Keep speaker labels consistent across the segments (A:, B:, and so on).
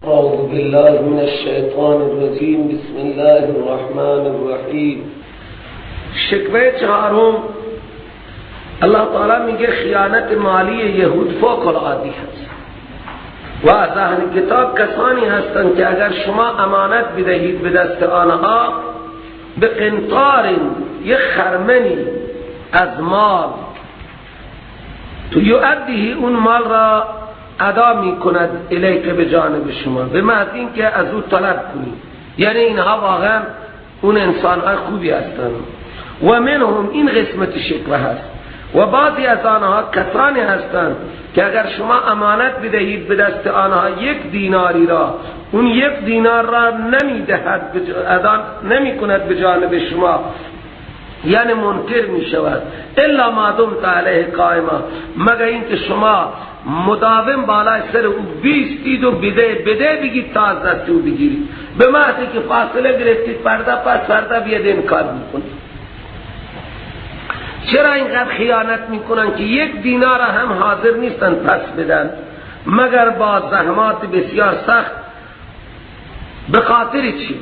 A: اعوذ بالله من الشیطان الرجیم. بسم الله الرحمن الرحیم. شکوه چهارم، الله تعالی میگه خیانت مالی یهود فوق العادی هست و از اهل کتاب کسانی هستند که اگر شما امانت بدهید به دست آنها به قنطار، یک خرمنی از مال، تو یؤدیه، اون مال را ادا می کند الیک، به جانب شما، به محض اینکه از او طلب کنید. یعنی اینها واقعا اون انسانهای خوبی هستند. و منهم، این قسمت شکوه هست، و بعضی از آنها کسانی هستند که اگر شما امانت بدهید به دست آنها یک دیناری را، اون یک دینار را نمیدهد، ادا نمی کند به جانب شما، یعنی منکر می شود. الا ما دمت علیه قائما، مگر اینکه شما مداوم بالای سر او بیستید و بده بده بگید تا از دست او بگیرید. به محضی که فاصله گرفتید پرده پس پرده بیاد انکار میکنید. چرا اینقدر خیانت میکنن که یک دینار هم حاضر نیستن پس بدن مگر با زحمات بسیار سخت؟ به خاطر چی؟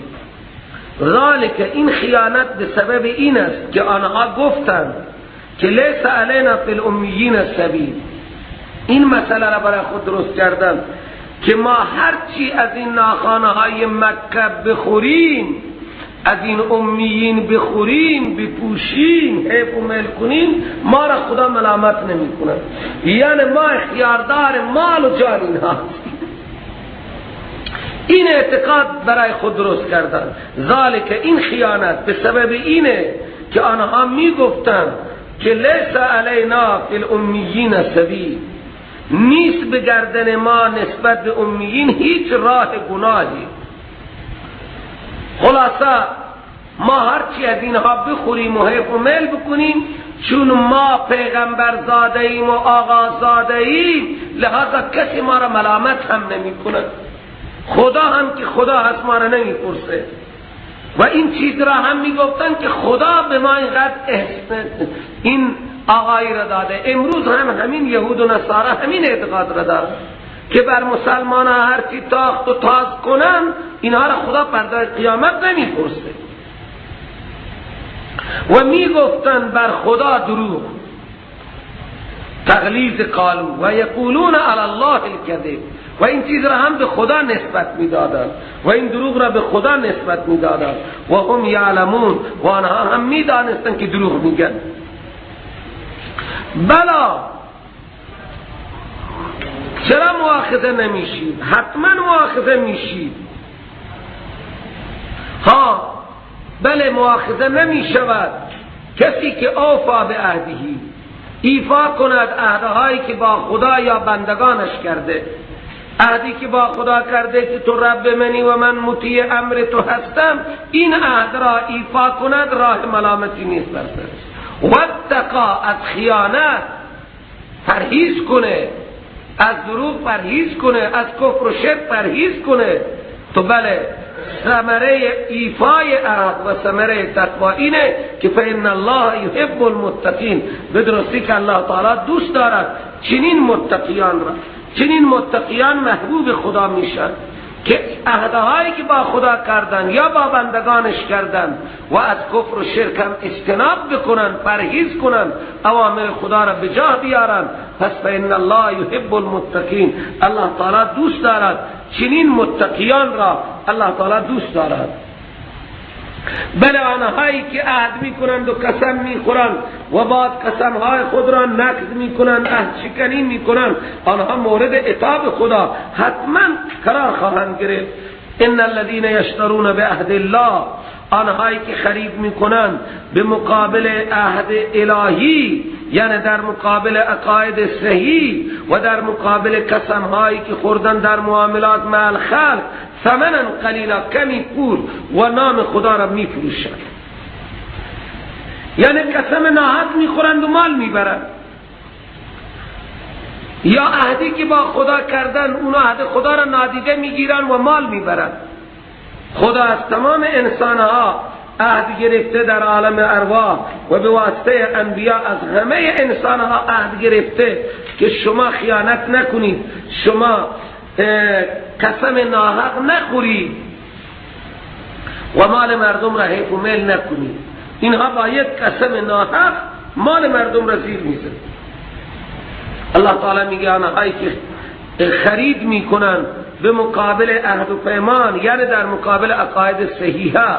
A: ذالک، این خیانت به سبب این است که آنها گفتند که لیس علینا فی الامیین سبیل. این مسئله را برای خود درست کردن که ما هرچی از این ناخانه های مکه بخوریم، از این امیین بخوریم، بپوشیم، حیف و میل کنیم، ما را خدا ملامت نمی کند. یعنی ما اختیاردار مال و جان اینها. این اعتقاد برای خود درست کردن. ذالک، این خیانت به سبب اینه که آنها می گفتند که لیس علینا فی الامیین سبیل، نیست به گردن ما نسبت به امیین هیچ راه گناهی. خلاصه ما هرچی از اینها بخوریم و حیف و میل بکنیم، چون ما پیغمبر زاده ایم و آقا زاده ایم، لحاظا کسی ما را ملامت هم نمی کند. خدا هم که خدا هست ما را نمی پرسه. و این چیز را هم می گفتن که خدا به ما اینقدر این آقایی را داده. امروز هم همین یهود و نصارا همین اعتقاد را دارن که بر مسلمان ها هرچی تاخت و تاز کنن، اینها را خدا پردای قیامت نمی پرسه. و می گفتن بر خدا دروغ، تغلیظ قالو و یقولون علی الله الکذب، و این چیز را هم به خدا نسبت میدادند و این دروغ را به خدا نسبت میدادند. و هم یعلمون، و آنها هم میدانستند که دروغ میگن. بلا، چرا مؤاخذه نمیشید؟ حتما مؤاخذه میشید. ها بله، مؤاخذه نمیشود کسی که اوفا به عهدهی، ایفا کند عهدهایی که با خدا یا بندگانش کرده. عهدی که با خدا کرده که تو رب منی و من مطیع امر تو هستم، این عهد را ایفا کند، راه ملامتی نیست بر سرش. واتقا، از خیانت پرهیز کنه، از دروغ پرهیز کنه، از کفر و شرک پرهیز کنه. تو بله، ثمره ایفای عهد و ثمره تقوا اینه که فإن الله یحب المتقین، به درستی که الله تعالی دوست دارد چنین متقیان را. چنین متقیان محبوب خدا میشن که عهدهایی که با خدا کردن یا با بندگانش کردن و از کفر و شرک هم اجتناب بکنن، پرهیز کنن، اوامر خدا را به جا بیارن. پس فإن الله یحب المتقین، الله تعالی دوست دارد چنین متقیان را، الله تعالی دوست دارد. بله، آنهایی که عهد میکنند و قسم میخورند و بعد قسمهای خود را نقض میکنند، عهد شکنی میکنند، آنها مورد عتاب خدا حتما قرار خواهند گرفت. ان الذين یشترون بعهد الله، آنهایی که خرید میکنند به مقابل عهد الهی، یعنی در مقابل عقاید صحیح و در مقابل قسمهایی که خوردن در معاملات مع الخلق، ثمنا قلیلا، کمی پول، و نام خدا را میفروشند. یعنی قسم ناحق میخورند و مال میبرند، یا عهدی که با خدا کردن اون عهد خدا را نادیده میگیرن و مال میبرند. خدا از تمام انسانها عهد گرفته در عالم ارواح و به واسطه انبیا از همه انسانها عهد گرفته که شما خیانت نکنید، شما قسم ناحق نخورید و مال مردم را حیف و میل نکنید. اینها با یک قسم ناحق مال مردم را زیر میزن. الله تعالی میگه آنهایی که خرید میکنن به مقابل عهد و پیمان، یعنی در مقابل عقاید صحیحه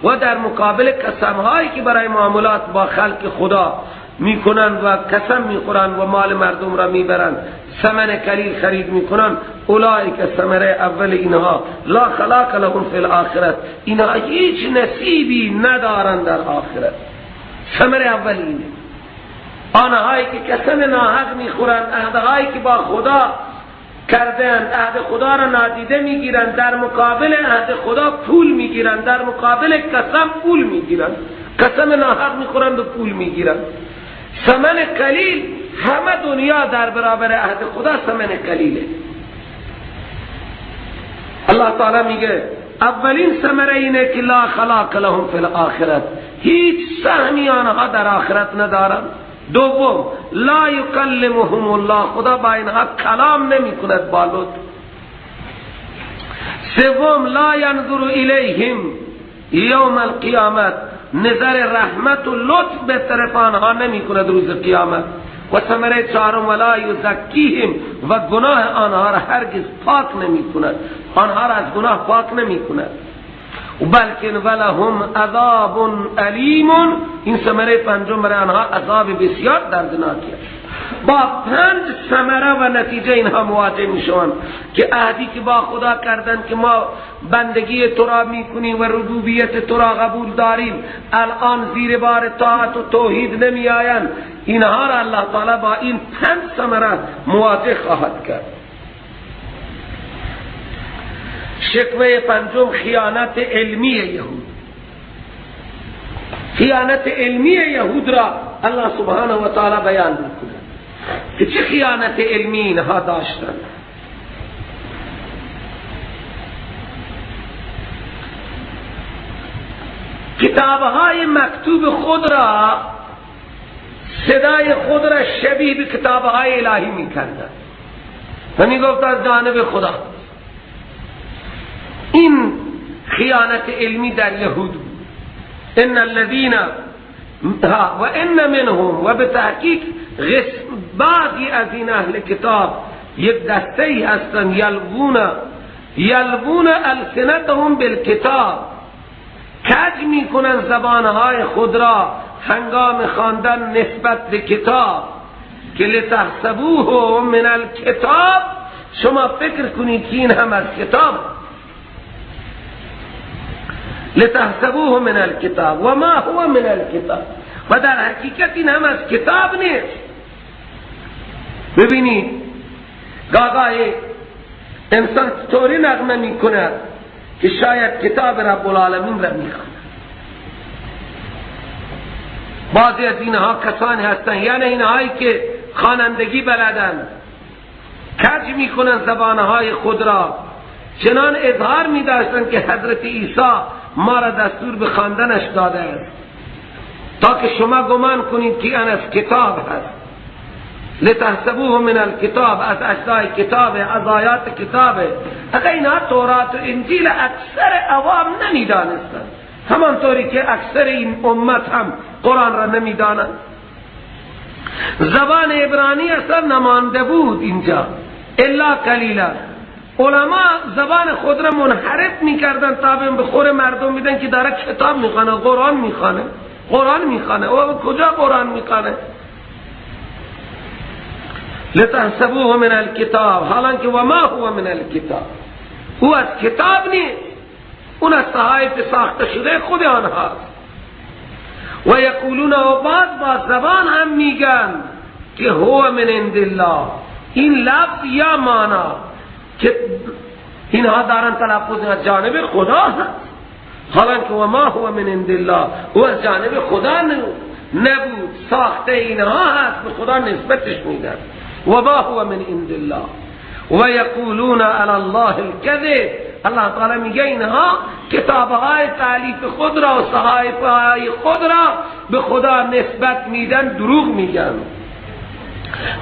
A: و در مقابل قسمهایی که برای معاملات با خلق خدا میکنن و قسم میخورن و مال مردم را میبرن، ثمن قلیل خرید میکنن، اولئک ثمره اول اینها لا خلاق لهم فی الاخرت، اینها هیچ نصیبی ندارن در آخرت. ثمره اول اینه، آنهایی که قسم ناحق میخورن، عهدهایی که با خدا کردن، عهد خدا را نادیده میگیرن، در مقابل عهد خدا پول میگیرن، در مقابل قسم پول میگیرن، قسم ناحق میخورن و پول میگیرن. ثمن قلیل، همه دنیا در برابر عهد خدا ثمن قلیله. الله تعالی میگه اولین ثمره اینه که لا خلاق لهم فی الاخرت، هیچ سهمی آنها در آخرت ندارن. دوم، لا یکلمهم الله، خدا با اینها کلام نمی کند با لطف. سوم، لا ینظر الیهم یوم القیامت، نظر رحمت و لطف به طرف آنها نمی کند روز قیامت. و ثمره چهارم، ولا یزکیهم، و گناه آنها را هرگز پاک نمی کند، آنها را از گناه پاک نمی کند، بلکه ولهم عذاب الیم. این ثمره پنجم برای آنها عذاب بسیار دردناکی است. با پنج ثمره و نتیجه اینها مواجه میشوند که عهدی که با خدا کردن که ما بندگی تو را میکنیم و ربوبیت تو را قبول داریم، الان زیر بار طاعت و توحید نمی آیند. اینها را الله تعالی با این پنج ثمره مواجه خواهد کرد. شکوه پنجم، خیانت علمی یهود. خیانت علمی یهود را الله سبحانه و تعالی بیان میکنه که چه خیانت علمی اینها داشتند. کتابهای مکتوب خود را، صدای خود را شبیه به کتابهای الهی میکردند و میگفت از جانب خدا. این خیانت علمی در یهود بود. ان الذين و ان منهم، و به تحقیق بعضی از این اهل کتاب یک دسته ای هستند، یلوون السنتهم بالکتاب، کج میکنن زبانهای خود را هنگام خواندن نسبت به کتاب، که لتحسبوه من الکتاب، شما فکر کنید که این هم از کتاب، لتحسبوه من الکتاب و ما هو من الکتاب، و در حقیقت این هم از کتاب نیست. ببینید گاهی انسان طوری نغمه میکنه که شاید کتاب رب العالمین را میخواند. بعضی از اینها کسانی هستند، یعنی اینهایی که خوانندگی بلدن، کج میکنن زبانهای خود را، چنان اظهار میداشتند که حضرت عیسی ما را دستور به خواندنش داده است تا که شما گمان کنید که این از کتاب هست. لتحسبوه من الکتاب، از اجزای کتاب، از آیات کتاب. اگر اینها تورات و انجیل اکثر عوام نمیدانستند، همانطوری که اکثر این امت هم قرآن را نمیدانند. زبان عبرانی اصلا نمانده بود اینجا الا قلیلا. علما زبان خود را منحرف میکردن تا به خور مردم میدن که داره کتاب میخوانه، قرآن میخوانه، قرآن میخوانه. او کجا قرآن میخوانه؟ لتحسبوه من الکتاب، حالانکه و ما هو من الکتاب، او از کتاب نیست، اون از صحایف ساخته شده خود آنهاست. و یقولون، و بعد با زبان هم میگن که هو من عند الله، این لفظ یا معنا که اینها دارن تلفظ از جانب خدا هست، حالانکه و ما هو من عند الله، او از جانب خدا نبود، ساخته اینها هست، به خدا نسبتش میدن. و ما هو من عند الله و یقولون علی الله الكذب. الله تعالی میگه اینها کتابهای تالیف خود را و صحایفهای خود را به خدا نسبت میدن، دروغ میگن.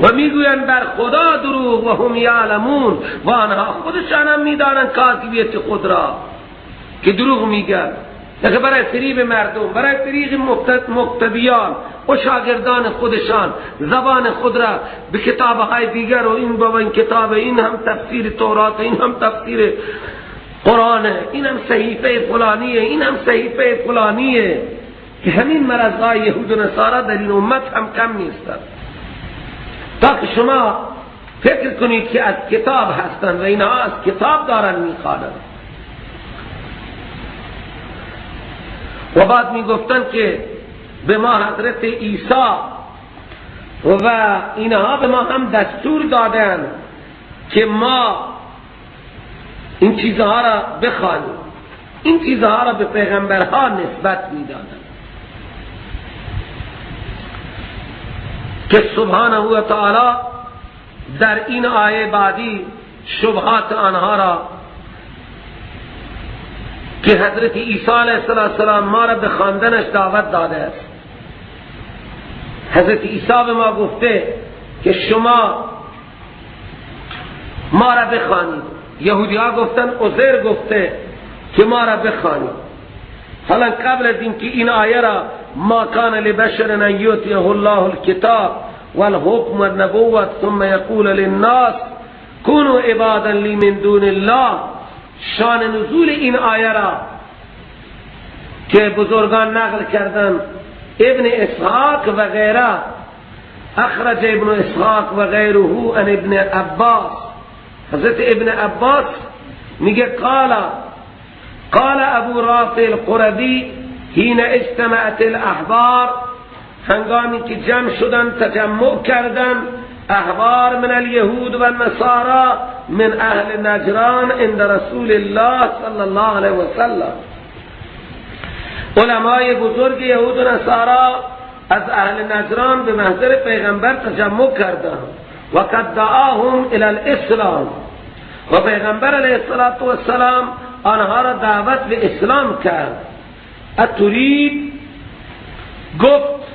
A: و میگویند بر خدا دروغ و هم یعلمون، و آنها خودشان هم میدانند کاذبیت خود را که دروغ میگن. که برای فریب مردم، برای فریب مقتدیان و شاگردان خودشان زبان خود را به کتابهای دیگر و این بابا این کتاب، این هم تفسیر تورات، این هم تفسیر قرآن، این هم صحیفه فلانیه، این هم صحیفه فلانیه، که همین مرضهای یهود و نصارا در این امت هم کم نیستند. تا که شما فکر کنید که از کتاب هستند و اینها از کتاب دارن میخوانند. و بعد میگفتن که به ما حضرت عیسی و اینها به ما هم دستور دادن که ما این چیزها را بخوانیم، این چیزها را به پیغمبرها نسبت میدادن که سبحانه و تعالی در این آیه بعدی شبهات آنها را که حضرت عیسی علیه السلام ما را به خواندنش دعوت داده است. حضرت عیسی به ما گفته که شما ما را بخوانید. یهودی ها گفتن عزیر گفته که ما را بخوانید. حالا قبل از اینکه این آیه را ما کان لبشر ان یؤتیه الله الکتاب والحکم والنبوة ثم یقول للناس كونوا عبادا لی من دون الله، شان نزول این آیه را که بزرگان نقل کردن ابن اسحاق و غیره، اخرج ابن اسحاق و غیره عن ابن عباس، حضرت ابن عباس میگه قال ابو رافع القرظی حین اجتمعت الاحبار، هنگامی که جمع شدن تجمع کردن احبار من الیهود و النصارى من اهل نجران عند رسول الله صلی الله علیه وسلم، علمای بزرگ یهود و نصارا از اهل نجران به محضر پیغمبر تجمع کردند و قد دعاهم الی الاسلام، و پیغمبر علیه السلام آنها را دعوت به اسلام کرد. اترید، گفت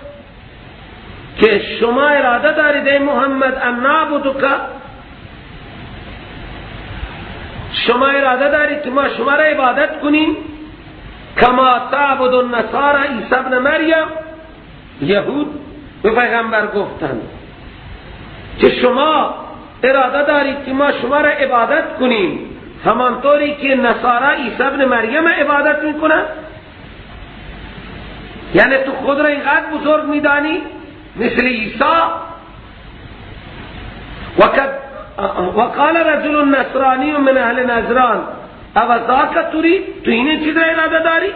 A: که شما اراده دارید ای محمد ان نعبدک، شما اراده دارید که ما شما را عبادت کنیم کما تعبد النصارى عیسی ابن مریم. یهود به پیغمبر گفتند که شما اراده دارید که ما شما را عبادت کنیم همانطوری که نصارا عیسی ابن مریم عبادت میکنند؟ یعنی تو خود را اینقدر بزرگ میدانی مثل عیسی؟ وقال رجل نصرانی من اهل نجران او ذاک ترید، تو این چیز را اراده داری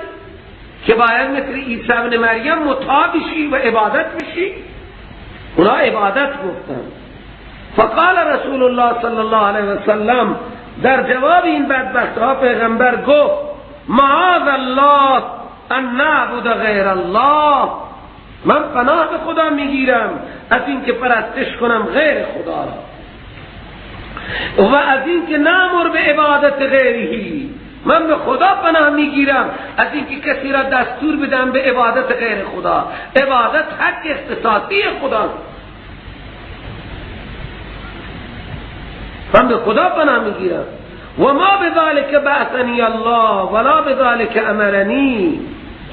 A: که باید مثل عیسی ابن مریم مطاع بشی و عبادت بشی؟ اونا عبادت گفتن. فقال رسول الله صلی الله علیه وسلم، در جواب این بدبخت ها پیغمبر گفت معاذ الله ان نعبد غیر الله، من پناه به خدا میگیرم از اینکه پرستش کنم غیر خدا را و از اینکه نامر به عبادت غیره، من به خدا پناه میگیرم از اینکه کسی را دستور بدم به عبادت غیر خدا. عبادت حق اختصاصی خدا، من به خدا پناه میگیرم. و ما بذلک بعثنی الله ولا بذلک امرنی،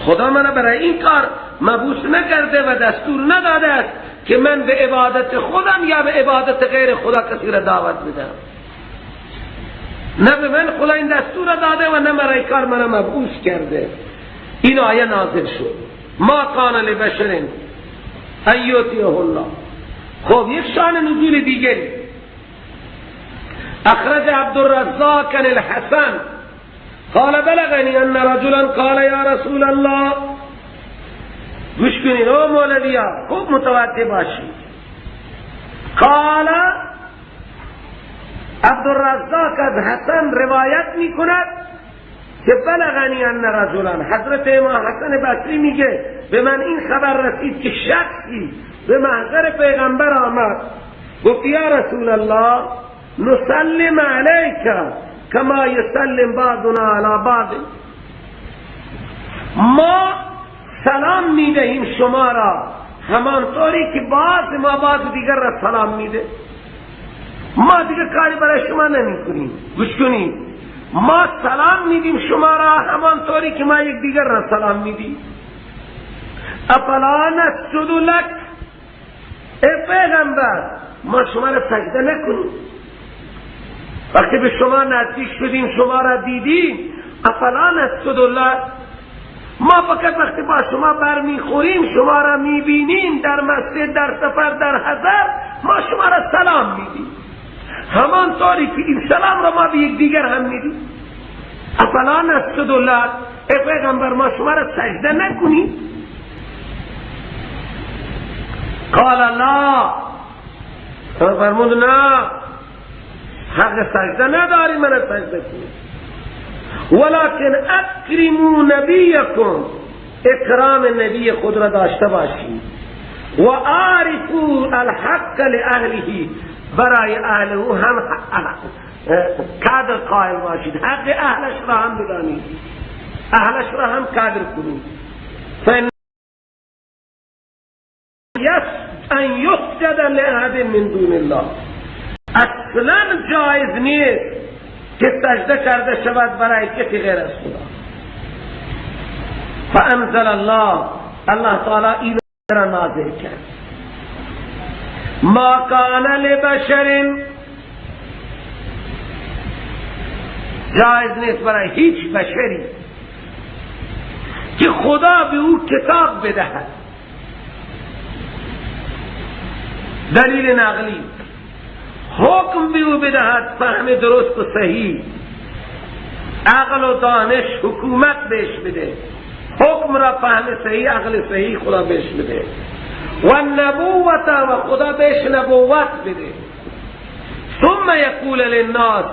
A: خدا من برای این کار مبعوث نکرده و دستور نداده است که من به عبادت خودم یا به عبادت غیر خدا کسی را دعوت بدم. نه به من خدا این دستور را داده و نه برای کار من مبعوث کرده. این آیه نازل شد ما کان لبشر ان یؤتیه الله. خب یک شان نزول دیگری، اخرج عبد الرزاق عن الحسن قال بلغنی ان رجلا قال یا رسول الله. گوش کنید او مولویا، خوب متوجه باشید. قال عبدالرزاق از حسن روایت می کند که بلغنی ان رجلا، حضرت امام حسن بصری میگه به من این خبر رسید که شخصی به محضر پیغمبر آمد گفت یا رسول الله نسلم علیک کما یسلم بعضنا علی بعض، ما سلام میدهیم شما را همانطوری که بعض ما بعض دیگر را سلام میده. ما دیگر کاری برای شما نمی کنیم. گوش کنید، ما سلام میدیم شما را همانطوری که ما یک دیگر را سلام میدیم. افلا نسجد لک، ای پیغمبر ما شما را سجده نکنیم. وقتی به شما نزدیک شدیم شما را دیدیم، افلا نسجد لک، ما فقط وقتی با شما برمیخوریم شما را میبینیم در مسجد، در سفر، در حضر، ما شما را سلام میدیم همانطوری که این سلام را ما به یک دیگر هم میدیم. افلا نسجد لک، ای پیغمبر ما شما را سجده نکنیم. قال لا، فرمود نه، حق سجده نداری من سجده کنی، ولكن اکرموا نبیکم، اکرام نبی خود را داشته باشید، و عارفوا الحق لأهله، برای اهل او هم قدر قائل باشید، حق اهلش را هم بدانید، اهلش را هم قدر کنید. فإن ان یسجد لأحد من دون الله، اصلا جایز نیست که سجده کرده شود برای کسی غیر از خدا. فانزل الله، الله تعالی این را نازل کرد، ما کان لبشر، جایز نیست برای هیچ بشری که خدا به او کتاب بدهد، دلیل نقلی، حکم به او بدهد، فهم درست و صحیح، عقل و دانش حکومت بهش بده، حکم را فهم صحیح، عقل صحیح خدا بهش بده، و نبوت، و خدا بهش نبوت بده. ثم یقول للناس،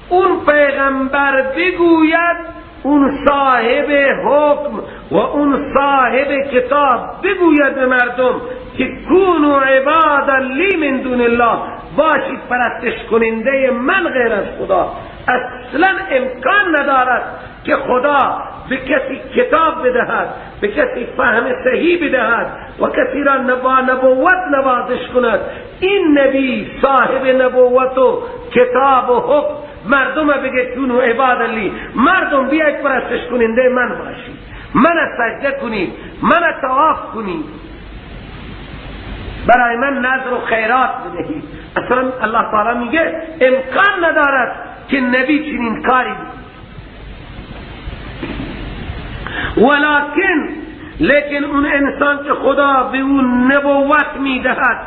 A: اون پیغمبر بگوید، اون صاحب حکم و اون صاحب کتاب بگوید به مردم که کونوا عبادا لی من دون الله، باشید پرستش کننده من غیر از خدا. اصلا امکان ندارد که خدا به کسی کتاب بدهد، به کسی فهم صحیح بدهد و کسی را با نبوت نوازش کند. این نبی صاحب نبوت و کتاب و حکم مردم بگه کونوا عبادا لی، مردم بیاید پرستش کننده من باشید، من سجده کنید، من طواف کنید، برای من نذر و خیرات بدهید. اصلا الله تعالی میگه امکان ندارد که نبی چنین کاری بکنه. ولکن، لیکن اون انسان که خدا به اون نبوت میدهد،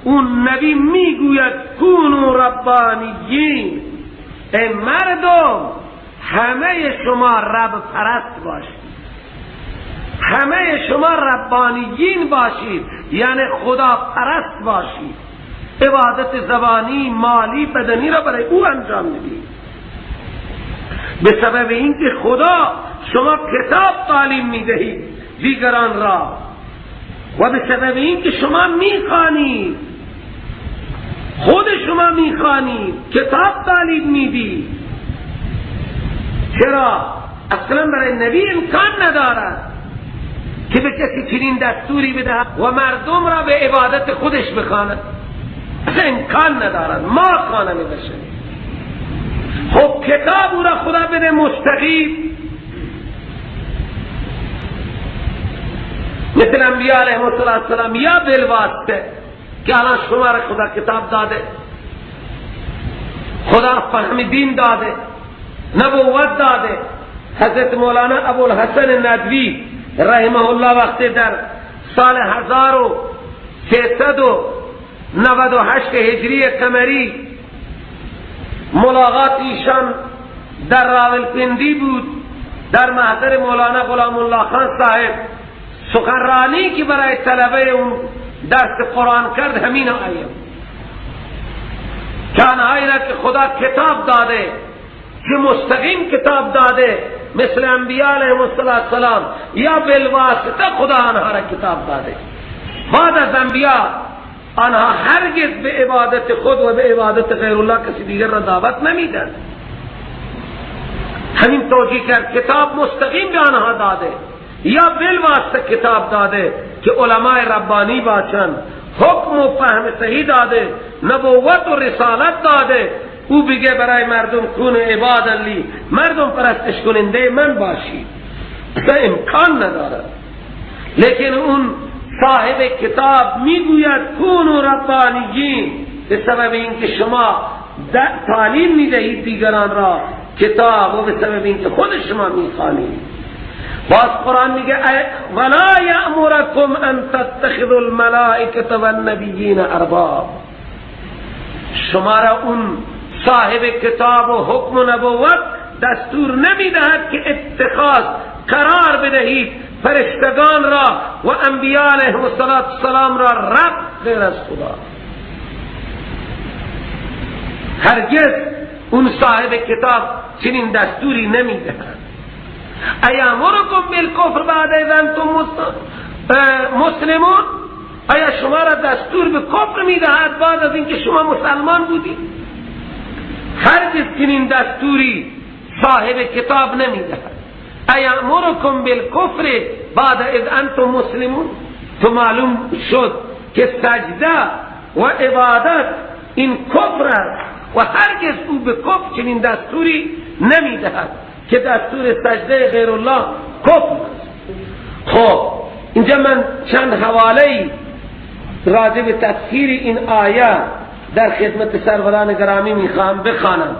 A: اون نبی میگوید کونوا ربانیین، ای مردم همه شما رب پرست باشید، همه شما ربانیین باشید، یعنی خدا پرست باشید، عبادت زبانی، مالی، بدنی را برای او انجام بدید. به سبب اینکه خدا شما کتاب تعلیم میدهید دیگران را، و به سبب اینکه شما میخوانید، خود شما میخوانید، کتاب تعلیم میدید. چرا؟ اصلا برای نبی امکان ندارد که به کسی چنین دستوری بدهد و مردم را به عبادت خودش بخواند، اصلا امکان ندارد. ما کان لبشر. خب کتاب او را خدا بده مستقیم، مثل انبیاء علیهم السلام، یا بالواسطه که الان شما را خدا کتاب داده، خدا فهم دین داده، نبوت داده. حضرت مولانا ابوالحسن ندوی رحمه الله وقتی در سال 1398 هجری قمری ملاقات ایشان در راولپندی بود، در محضر مولانا غلام الله خان صاحب، سخنرانی که برای طلبه اون درس قرآن کرد همین آیه که آنهایی را که خدا کتاب داده، که مستقیم کتاب داده مثل انبیاء علیهم السلام، یا بالواسطه خدا آنها را کتاب داده. بعد از انبیاء آنها هرگز به عبادت خود و به عبادت غیر الله کسی دیگر را دعوت نمیدن. همین توجیه کرد کتاب مستقیم به آنها داده یا بالواسطه کتاب داده. که علمای ربانی باشند، حکم و فهم صحیح داده، نبوت و رسالت داده، او بگه برای مردم کون عبادا لی، مردم پرستش کننده من باشید، اصلا امکان ندارد. لیکن اون صاحب کتاب میگوید کونوا ربانیین، به سبب اینکه شما تعلیم میدهید دیگران را کتاب و به سبب اینکه خود شما میخوانید. باز قرآن میگه ولا یأمرکم ان تتخذوا الملائکة والنبیین ارباب. شما را اون صاحب کتاب و حکم و نبوت دستور نمیدهد که اتخاذ قرار بدهید فرشتگان را و انبیاء علیهم السلام را رب غیر از خدا. هرگز اون صاحب کتاب چنین دستوری نمیدهد. ایامرکم بالکفر بعد اذ انتم مسلمون، آیا شما را دستور به کفر میدهد بعد از اینکه شما مسلمان بودید؟ هرگز چنین دستوری صاحب کتاب نمیدهد. ایامرکم بالکفر بعد اذ انتم مسلمون. تو معلوم شد که سجده و عبادت این کفر است و هرگز او به کفر چنین دستوری نمیدهد که دستور سجده غیر الله کفر است. خب اینجا من چند حواله راجع به تفسیر این آیه در خدمت سروران گرامی میخوام بخوانم.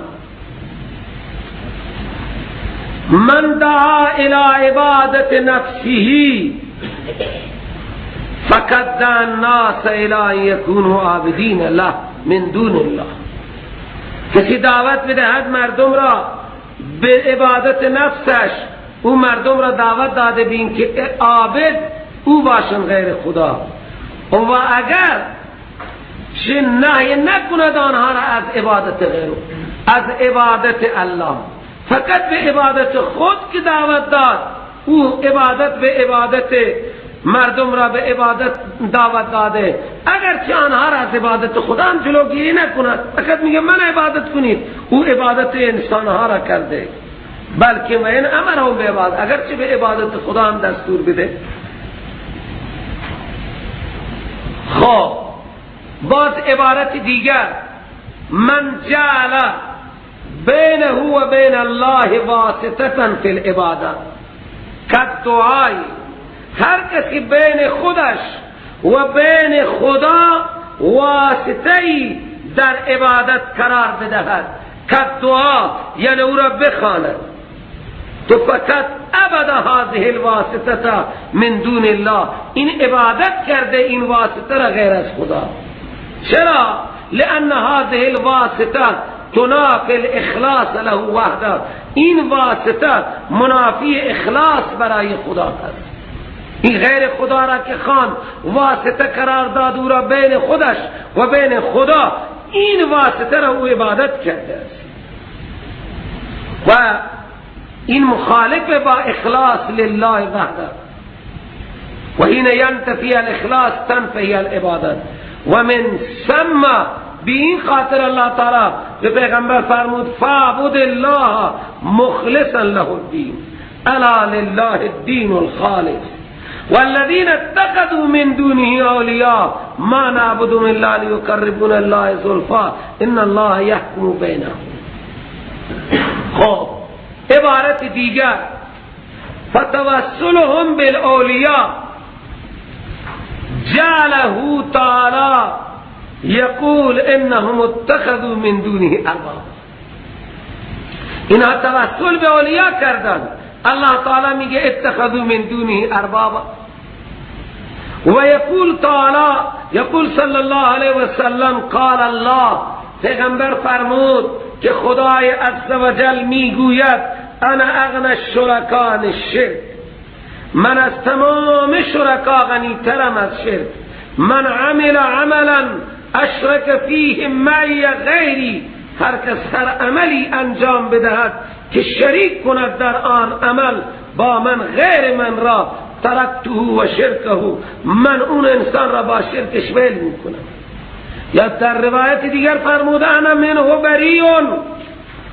A: من دعا الى عبادت نفسه فقد دعا الناس الى ان يكونوا عابدین له من دون الله. کسی دعوت بدهد مردم را به عبادت نفسش، او مردم را دعوت داده به این که عابد او باشن غیر خدا، و اگر چه نهی نکند آنها را از عبادت غیر، از عبادت الله، فقط به عبادت خود که دعوت داد، او عبادت به عبادت مردم را به عبادت دعوت داده، اگر چه آنها را از عبادت خدا هم جلوگیری نکند، فقط میگه من عبادت کنید، او عبادت انسانها را کرده، بلکه و این امرهم به عبادت، اگر چه به عبادت خدا هم دستور بده. خب باز عبارت دیگر، من جعل بینه و بین الله واسطة فی العباده کالدعاء، هر کسی بین خودش و بین خدا واسطه‌ای در عبادت قرار بدهد، کالدعاء یعنی او را بخواند، تو فقط عبد هذه الواسطة من دون الله، این عبادت کرده این واسطه را غیر از خدا. چرا؟ لأن هذه الواسطة تنافی الاخلاص له وحده، این واسطه منافی اخلاص برای خدا است. این غیر خدا را که خان واسطه قرار داد او را بین خودش و بین خدا، این واسطه را او عبادت کرده است و این مخالف با اخلاص لله وحده. و حین ینتفی الاخلاص تنفی العبادت. و من ثم به این خاطر الله تعالی به پیغمبر فرمود فاعبد الله مخلصا له الدین الا لله الدین الخالص والذین اتخذوا من دونه اولیاء ما نعبدهم الا لیقربونا الله زلفا ان الله یحکم بینهم. خب عبارت دیگر، فتوسلهم بالاولیاء جعله تعالی یقول انهم اتخذوا من دونه ارباب. اینها توسل به اولیاء کردن، الله تعالی میگه اتخذوا من دونه اربابا. و یقول تعالی، یقول صلی الله علیه وسلم قال الله، پیغمبر فرمود که خدای عزوجل میگوید انا اغنی الشرکاء عن الشرک، من از تمام شرکا غنی ترم از شرک. من عمل عملا اشرک فیه معی غیری، هر کس هر عملی انجام بدهد که شریک کند در آن عمل با من غیر من را، ترکته و شرکه، من اون انسان را با شرکش ول میکنم. یا در روایت دیگر فرمود انا منه بریون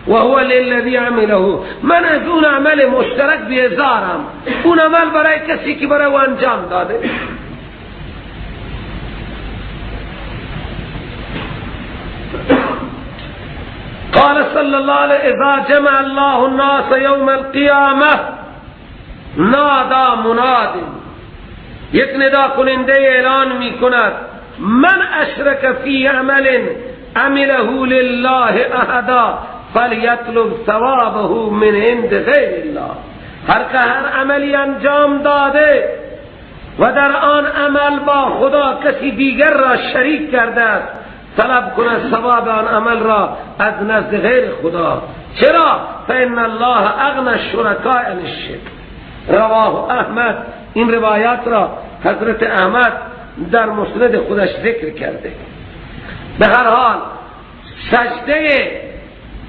A: و هو للذی عمله، من از اون عمل مشترک بیزارم، اون عمل برای کسی که برای او انجام داده. صلی الله علیه اذا جمع الله الناس یوم القیامه نادا مناد، یک ندا کننده اعلان می کند من اشرک فی عمل عمله لله احدا فلیطلب ثوابه من عند غیر الله. هر که هر عملی انجام داده و در آن عمل با خدا کسی دیگر را شریک کرده است، طلب کند ثواب آن عمل را از نزد غیر خدا. چرا؟ فإن الله اغنى الشرکاء عن الشرک. رواه احمد. این روایات را حضرت احمد در مسند خودش ذکر کرده. به هر حال سجده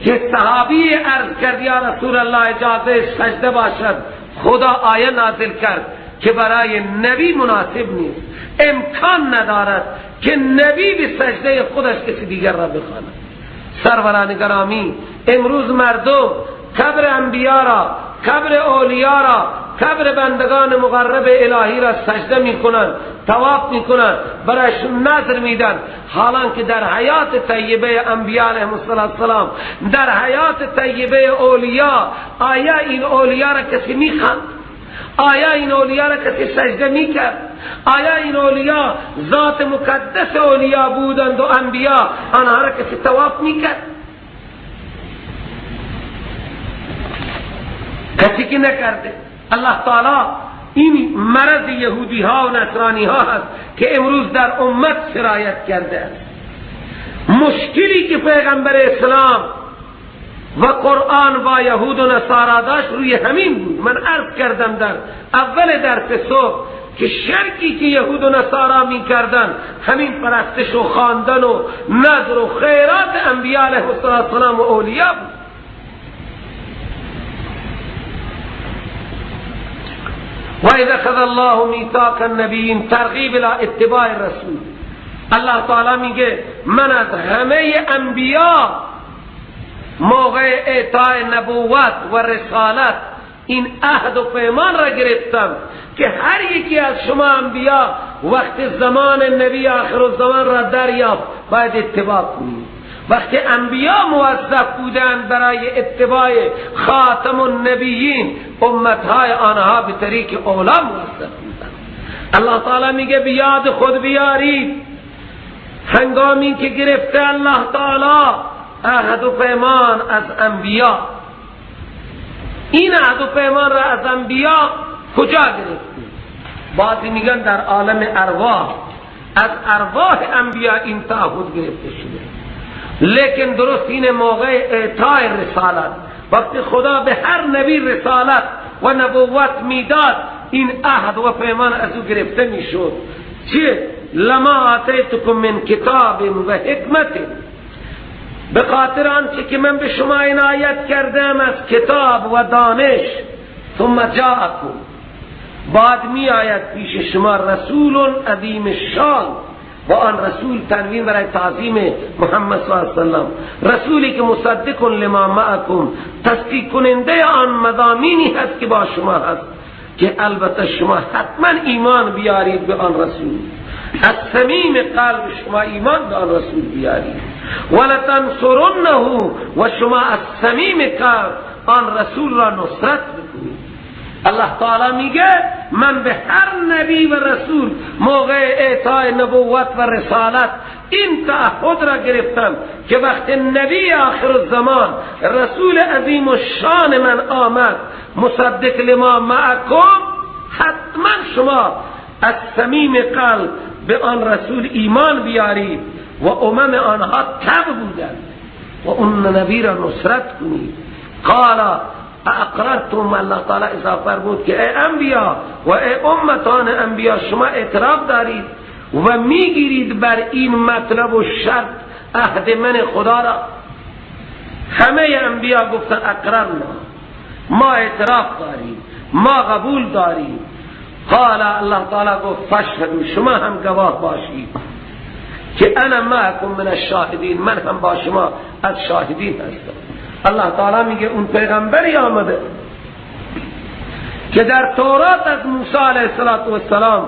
A: که صحابی عرض کرد یا رسول الله اجازه سجده باشد، خدا آیه نازل کرد که برای نبی مناسب نیست، امکان ندارد که نبی به سجده خودش کسی دیگر را بخواند. سروران گرامی، امروز مردم قبر انبیا را، قبر اولیا را، قبر بندگان مقرب الهی را سجده میکنند، طواف میکنند، برایشون نذر میدن، حالان که در حیات طیبه انبیا علیهم السلام، در حیات طیبه اولیا، آیا این اولیا را کسی میخواند؟ آیا این اولیا را کسی سجده میکرد؟ آیا این اولیا ذات مقدس اولیا بودند و انبیا آنها را کسی طواف میکرد؟ کسی که نکرده. الله تعالی این مرض یهودی ها و نصرانی ها هست که امروز در امت سرایت کرده است. مشکلی که پیغمبر اسلام و قرآن با یهود و نصارا داشت روی همین بود. من عرض کردم در اول درس صبح که شرکی که یهود و نصارا می کردن همین پرستش و خواندن و نذر و خیرات انبیاء علیه السلام و اولیا بود. و اذا اخذ الله میثاق النبیین، ترغیب الى اتباع الرسول. الله تعالی میگه من از همه انبیا موقع اعطای نبوت و رسالت این عهد و پیمان را گرفتم که هر یکی از شما انبیا وقت زمان نبی آخر الزمان را دریافت باید اتباع کنید. وقتی انبیا موظف بودند برای اتباع خاتم النبیین، امتهای آنها به طریق اولا موظف بودند. الله تعالی میگه بیاد خود بیارید هنگامی که گرفته الله تعالی عهد و پیمان از انبیا. این عهد و پیمان را از انبیا کجا گرفته؟ بعضی میگن در عالم ارواح، از ارواح انبیا این تعهد گرفته شده. لیکن درست این موقع اعطای رسالت، وقتی خدا به هر نبی رسالت و نبوت میداد این عهد و پیمان از او گرفته میشد. چه؟ لما آتیتکم من کتاب و حکمت، به خاطر آنچه که من به شما عنایت کردم از کتاب و دانش. ثم جاءکم، بعد می آید پیش شما رسول عظیم الشان، و آن رسول تنوین برای تعظیم محمد صلی الله علیه وسلم، رسولی که مصدق لما معکم، تصدیق کننده آن مضامینی هست که با شما هست، که البته شما حتما ایمان بیارید به آن رسول، از صمیم قلب شما ایمان به آن رسول بیارید. ولتنصرنه، و شما از صمیم قلب آن رسول را نصرت بکنید. الله تعالی میگه من به هر نبی و رسول موقع اعطای نبوت و رسالت این تعهد را گرفتم که وقت نبی آخر الزمان رسول عظیم و شان من آمد مصدق لما معکم، حتما شما از صمیم قلب به آن رسول ایمان بیارید و امم آنها تب بودند و اون نبی را نصرت کنید. قال اقررتم، الله تعالی اضافه فرمود که ای انبیا و ای امتان انبیا شما اعتراف دارید و میگیرید بر این مطلب و شرط عهد من خدا را. همه انبیا گفتن اقررنا، ما اعتراف داریم، ما قبول داریم. قال الله تعالی گفت فاشهدوا، شما هم گواه باشید که انا معکم من الشاهدین، من هم با شما از شاهدین هستم. الله تعالی میگه اون پیغمبری آمده که در تورات از موسی علیه السلام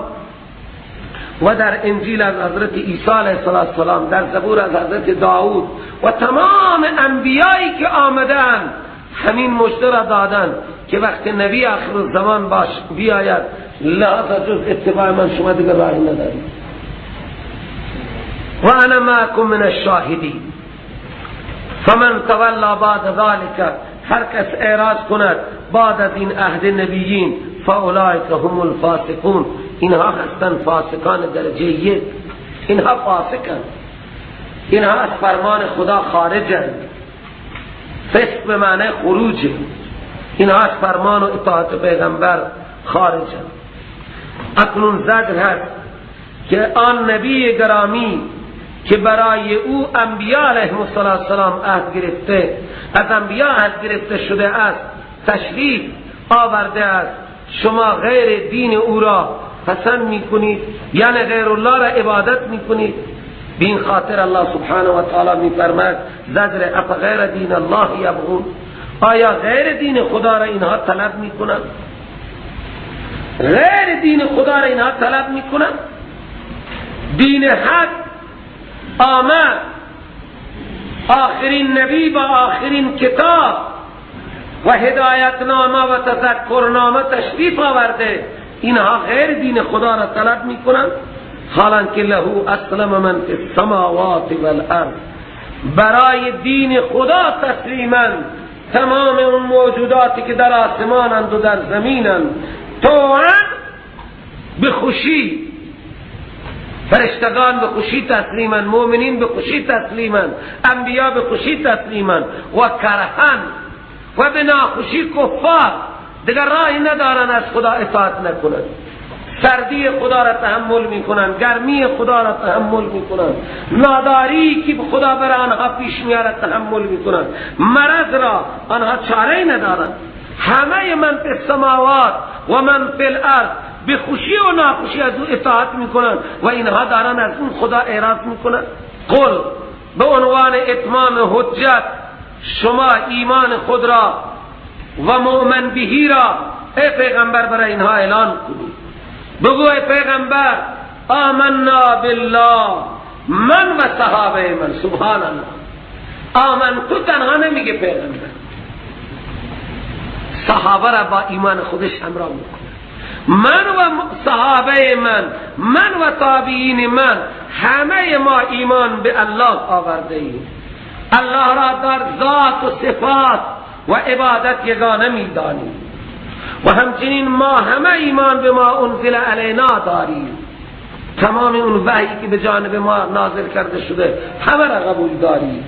A: و در انجیل از حضرت عیسی علیه السلام، در زبور از حضرت داود و تمام انبیایی که آمدن همین مژده را دادن که وقت نبی آخر الزمان باش بیاید، لذا جز اتباع من شما دیگر راهی ندارید. و انا معکم من الشاهدین. فمن تولا بعد ذلك، هر کس اعراض کند بعد از این عهد نبیین، فاولئک هم الفاسقون، اینها هستند فاسقان درجه یک. اینها فاسقند، اینها از فرمان خدا خارجند. فسق به معنی خروج، اینها از فرمان و اطاعت پیغمبر خارجند. اکنون زجر هست که آن نبی گرامی که برای او انبیاء علیهم السلام عهد گرفته، از انبیاء عهد گرفته شده است، تشریف آورده است، شما غیر دین او را پسند میکنید، یعنی غیر الله را عبادت میکنید. به این خاطر الله سبحانه و تعالی میفرماید زجر اف غیر دین الله یبغون، آیا غیر دین خدا را اینها طلب میکنند؟ غیر دین خدا را اینها طلب میکنند؟ دین حق آمد، آخرین نبی با آخرین کتاب و هدایت نامه و تذکر نامه تشریف آورده، اینها غیر دین خدا را طلب میکنند. حالانکه له اسلم من فی السماوات والارض، برای دین خدا تسلیما تمام اون موجوداتی که در آسمانند و در زمینند، طوعا به خوشی، فرشتگان به خوشی تسلیما، مؤمنین به خوشی تسلیما، انبیا به خوشی تسلیما، و کرهن و به ناخوشی کفار دیگر راهی ندارن از خدا اطاعت نکنند. سردی خدا را تحمل میکنن، گرمی خدا را تحمل میکنن، ناداری که خدا بر آنها پیش میاره تحمل میکنن، مرض را آنها چاره ندارن. همه من فی السماوات و من فی الارض به خوشی و ناخوشی از او اطاعت میکنن و اینها دارن از اون خدا اعراض میکنن. قل به عنوان اتمام حجت شما ایمان خود را و مؤمن بهی را ای پیغمبر برای اینها اعلان کنید. بگو ای پیغمبر آمنا بالله، من و صحابه من. سبحان الله، آمن تو تنها نمیگه پیغمبر، صحابه را با ایمان خودش همراه میکنه. من و صحابه من، من و تابعین من، همه ما ایمان به الله آورده ایم. الله را در ذات و صفات و عبادت یگانه میدانیم و همچنین ما همه ایمان به ما انزل علینا داریم. تمام اون وحی که به جانب ما نازل کرده شده همه را قبول داریم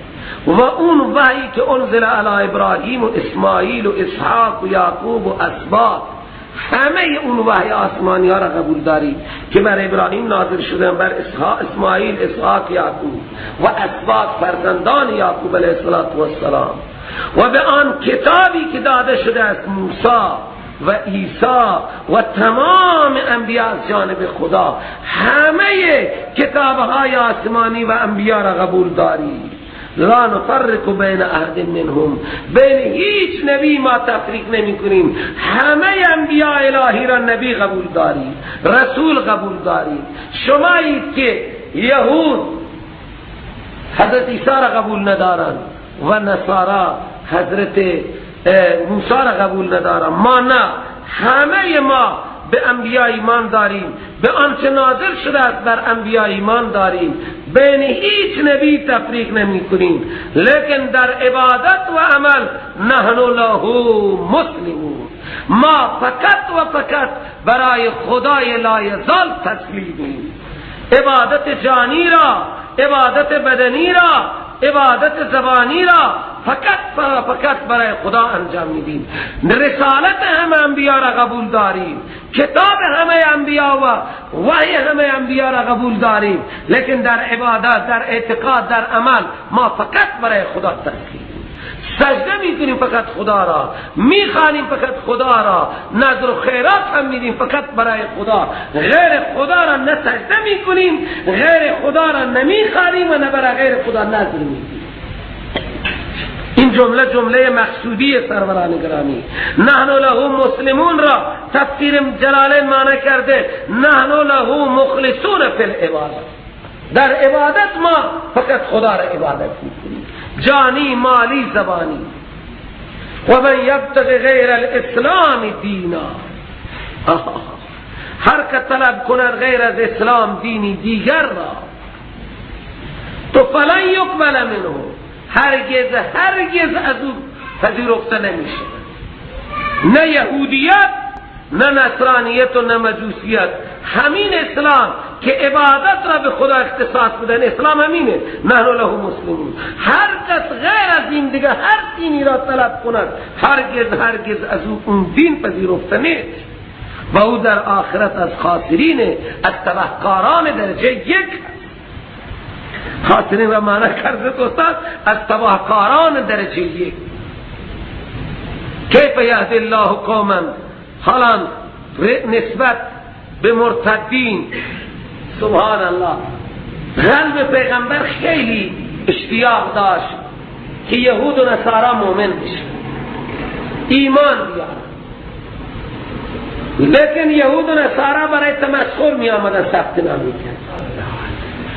A: و اون وحی که انزل علی ابراهیم و اسماعیل و اسحاق و یعقوب و اسباط، همه اون وحی آسمانی ها را قبول داریم که بر ابراهیم نازل شده، بر اسماعیل، اسحاق، یعقوب و اسباط فرزندان یعقوب علیه السلام، و به آن کتابی که داده شده از موسی و عیسی و تمام انبیاء از جانب خدا، همه کتابهای آسمانی و انبیاء را قبول داریم. لا نفرق بین احد منهم، بین هیچ نبی ما تفریق نمی کنیم. همه انبیاء الهی را نبی قبول داریم، رسول قبول داریم. شمایید که یهود حضرت عیسی را قبول ندارند و نصارا حضرت موسی را قبول ندارند، ما نه، همه ما به انبیاء ایمان داریم، به آنچه نازل شده است بر انبیاء ایمان داریم، بین هیچ نبی تفریق نمی کنیم. لیکن در عبادت و عمل نحن له مسلمون، ما فقط و فقط برای خدای لایزال تسلیمیم. عبادت جانی را، عبادت بدنی را، عبادت زبانی را فقط فقط برای خدا انجام میدیم. رسالت همه انبیا را قبول داریم، کتاب همه انبیا و وحی همه انبیا را قبول داریم، لیکن در عبادت، در اعتقاد، در عمل ما فقط برای خدا تسلیم. سجده میکنیم فقط خدا را، میخوانیم فقط خدا را، نذر و خیرات هم میدیم فقط برای خدا. غیر خدا را نه سجده میکنیم، غیر خدا را نمیخوانیم و نه برای غیر خدا نذر میدیم. این جمله جمله مقصودی سروران گرامی. نحن له مسلمون را تفسیر جلالین معنی کرده نحن له مخلصون فی العبادت. در عبادت ما فقط خدا را عبادت میکنیم، جانی، مالی، زبانی. و من یبتغی غیر الاسلام دینا، هر که طلب کند غیر از اسلام دینی دیگر را، تو فلن یقبل منه، هرگز هرگز از او پذیرفته نمیشه. نه یهودیت، نه نصرانیت و نه مجوسیت. همین اسلام که عبادت را به خدا اختصاص بدن، اسلام همینه، نحن له مسلمون. هر کس غیر از این دیگه هر دینی را طلب کند، هرگز هرگز از او اون دین پذیرفته نیست و او در آخرت از خاسرین، از تبهکاران درجه یک. خاسرین را معنی کرده دوستان از تبهکاران درجه یک. کیف یهدی الله قوما، حالا نسبت به مرتدین، سبحان الله، قلب پیغمبر خیلی اشتیاق داشت که یهود و نصارا مؤمن بشن، ایمان بیارن، لیکن یهود و نصارا برای تمسخر می آمدن، ثبت نام میکرد.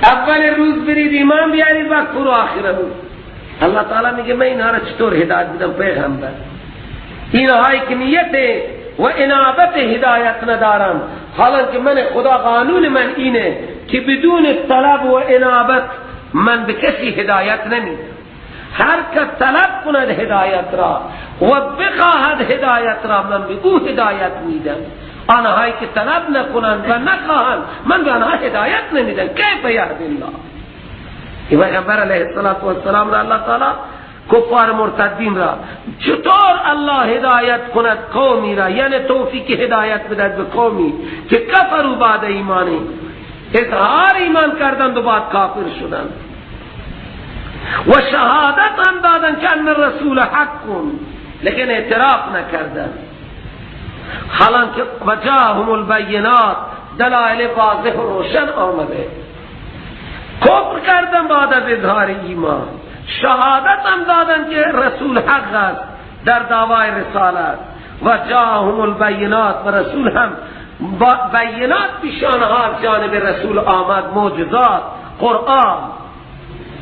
A: اول روز برید ایمان بیارید، وقت فرو آخر روز. الله تعالی میگه من اینها را چطور هدایت بدم پیغمبر؟ اینهایی که نیت و انابت هدایت ندارم، حالا که من خدا قانون من اینه که بدون طلب و انابت من به کسی هدایت نمیدم. هر کس طلب کند هدایت را و بخواهد هدایت را، من به او هدایت میدم. آنهایی که طلب نکنند و نخواهند، من به آنها هدایت نمیدم. کیف یهدی الله؟ پیغمبر علیه السلام را الله تعالی کفار مرتدین را چطور الله هدایت کند قومی را، یعنی توفیق هدایت بدهد به قومی که کفروا بعد ایمانی، اظهار ایمان کردند و بعد کافر شدند و شهادت هم دادند که ان الرسول حق، لیکن اعتراف نکردند. حالانکه وجاهم البینات، دلائل واضح و روشن آمده، کفر کردن بعد از اظهار ایمان، شهادت هم دادن که رسول حق است در دعوای رسالت، و جاهم البینات، و رسول هم بینات پیش آنها از جانب رسول آمد، معجزات، قرآن،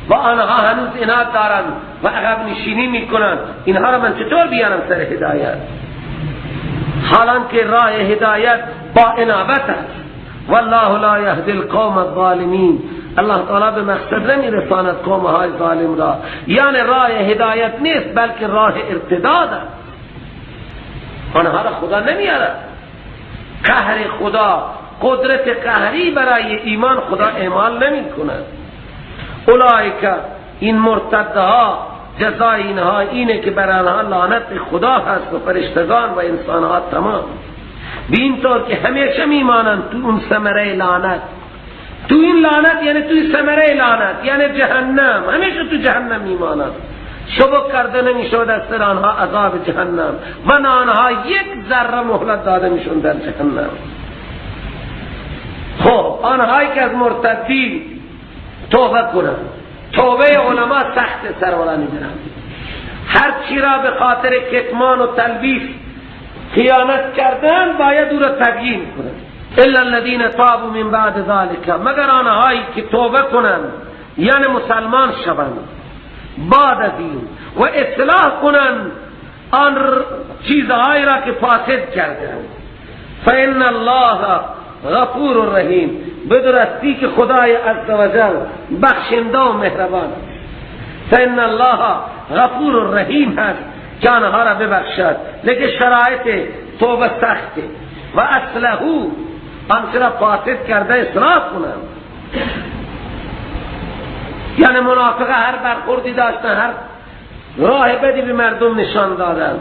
A: و آنها هنوز عناد دارند و عقب نشینی میکنند. اینها را من چطور بیارم سر هدایت؟ حالانکه راه هدایت با انابت است. والله لا یهدی القوم الظالمین، الله تعالی به مقصد نمی رساند قوم های ظالم را. یعنی راه هدایت نیست، بلکه راه ارتداد است. آنها را خدا نمیارد. قهر خدا، قدرت قهری برای ایمان خدا اعمال نمی کند. اولئک، این مرتدها، جزای اینها اینه که بر آنها لعنت خدا هست و فرشتگان و انسانها تمام. به این طور که همیشه میمانند تو اون ثمره لعنت، تو این لعنت یعنی توی ثمره لعنت یعنی جهنم، همیشه تو جهنم میمانند. سبک کرده نمیشود از سر آنها عذاب جهنم و آنها یک ذره مهلت داده میشون در جهنم. خب آنهایی که از مرتدین توبه کنند، توبه علما سخت سروران میدونند، هر چی را به خاطر کتمان و تلبیس خیانت کردن باید او را تبیین کنند. الا الذين تابوا من بعد ذلك، مگر آنهایی که توبه کنند یعنی مسلمان شوند بعد از این و اصلاح کنند آن چیزهایی را که فاسد کردند، فإن الله غفور رحیم، بدرستی که خدای عزوجل بخشنده و مهربان. فإن الله غفور رحیم هست که آنها را ببخشد، لیکن شرایط توبه سخته و اصلحو، آنچه را فاسد کرده اصلاح کنند. یعنی منافقه هر برخوردی داشتن، هر راه بدی به مردم نشان دادن،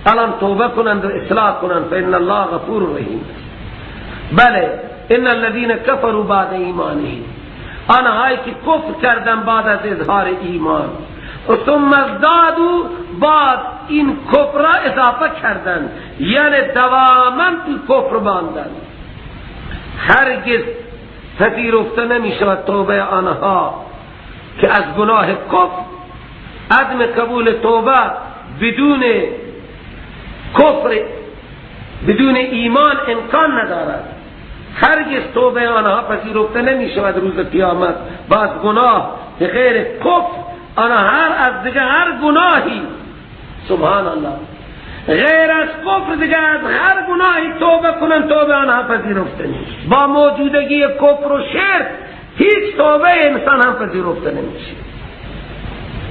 A: الان توبه کنند و اصلاح کنند. فإن الله غفور رحیم. بله، ان الذين كفروا بعد ایمانهم، آنهایی که کفر کردن بعد از اظهار ایمان، و ثم ازدادوا، بعد این کفر را اضافه کردن، یعنی دواما تو کفر ماندن، هرگز پذیرفته نمی شود توبه آنها که از گناه کفر عدم قبول توبه بدون کفر، بدون ایمان امکان ندارد. هرگز توبه آنها پذیرفته نمی شود روز قیامت. باز گناه به غیر کفر آنها هر از دیگه هر گناهی، سبحان الله، غیر از کفر دیگه از هر گناهی توبه کنن توبه آنها پذیرفته نمیشه. با موجودگی کفر و شرک هیچ توبه انسان هم پذیرفته نمیشه.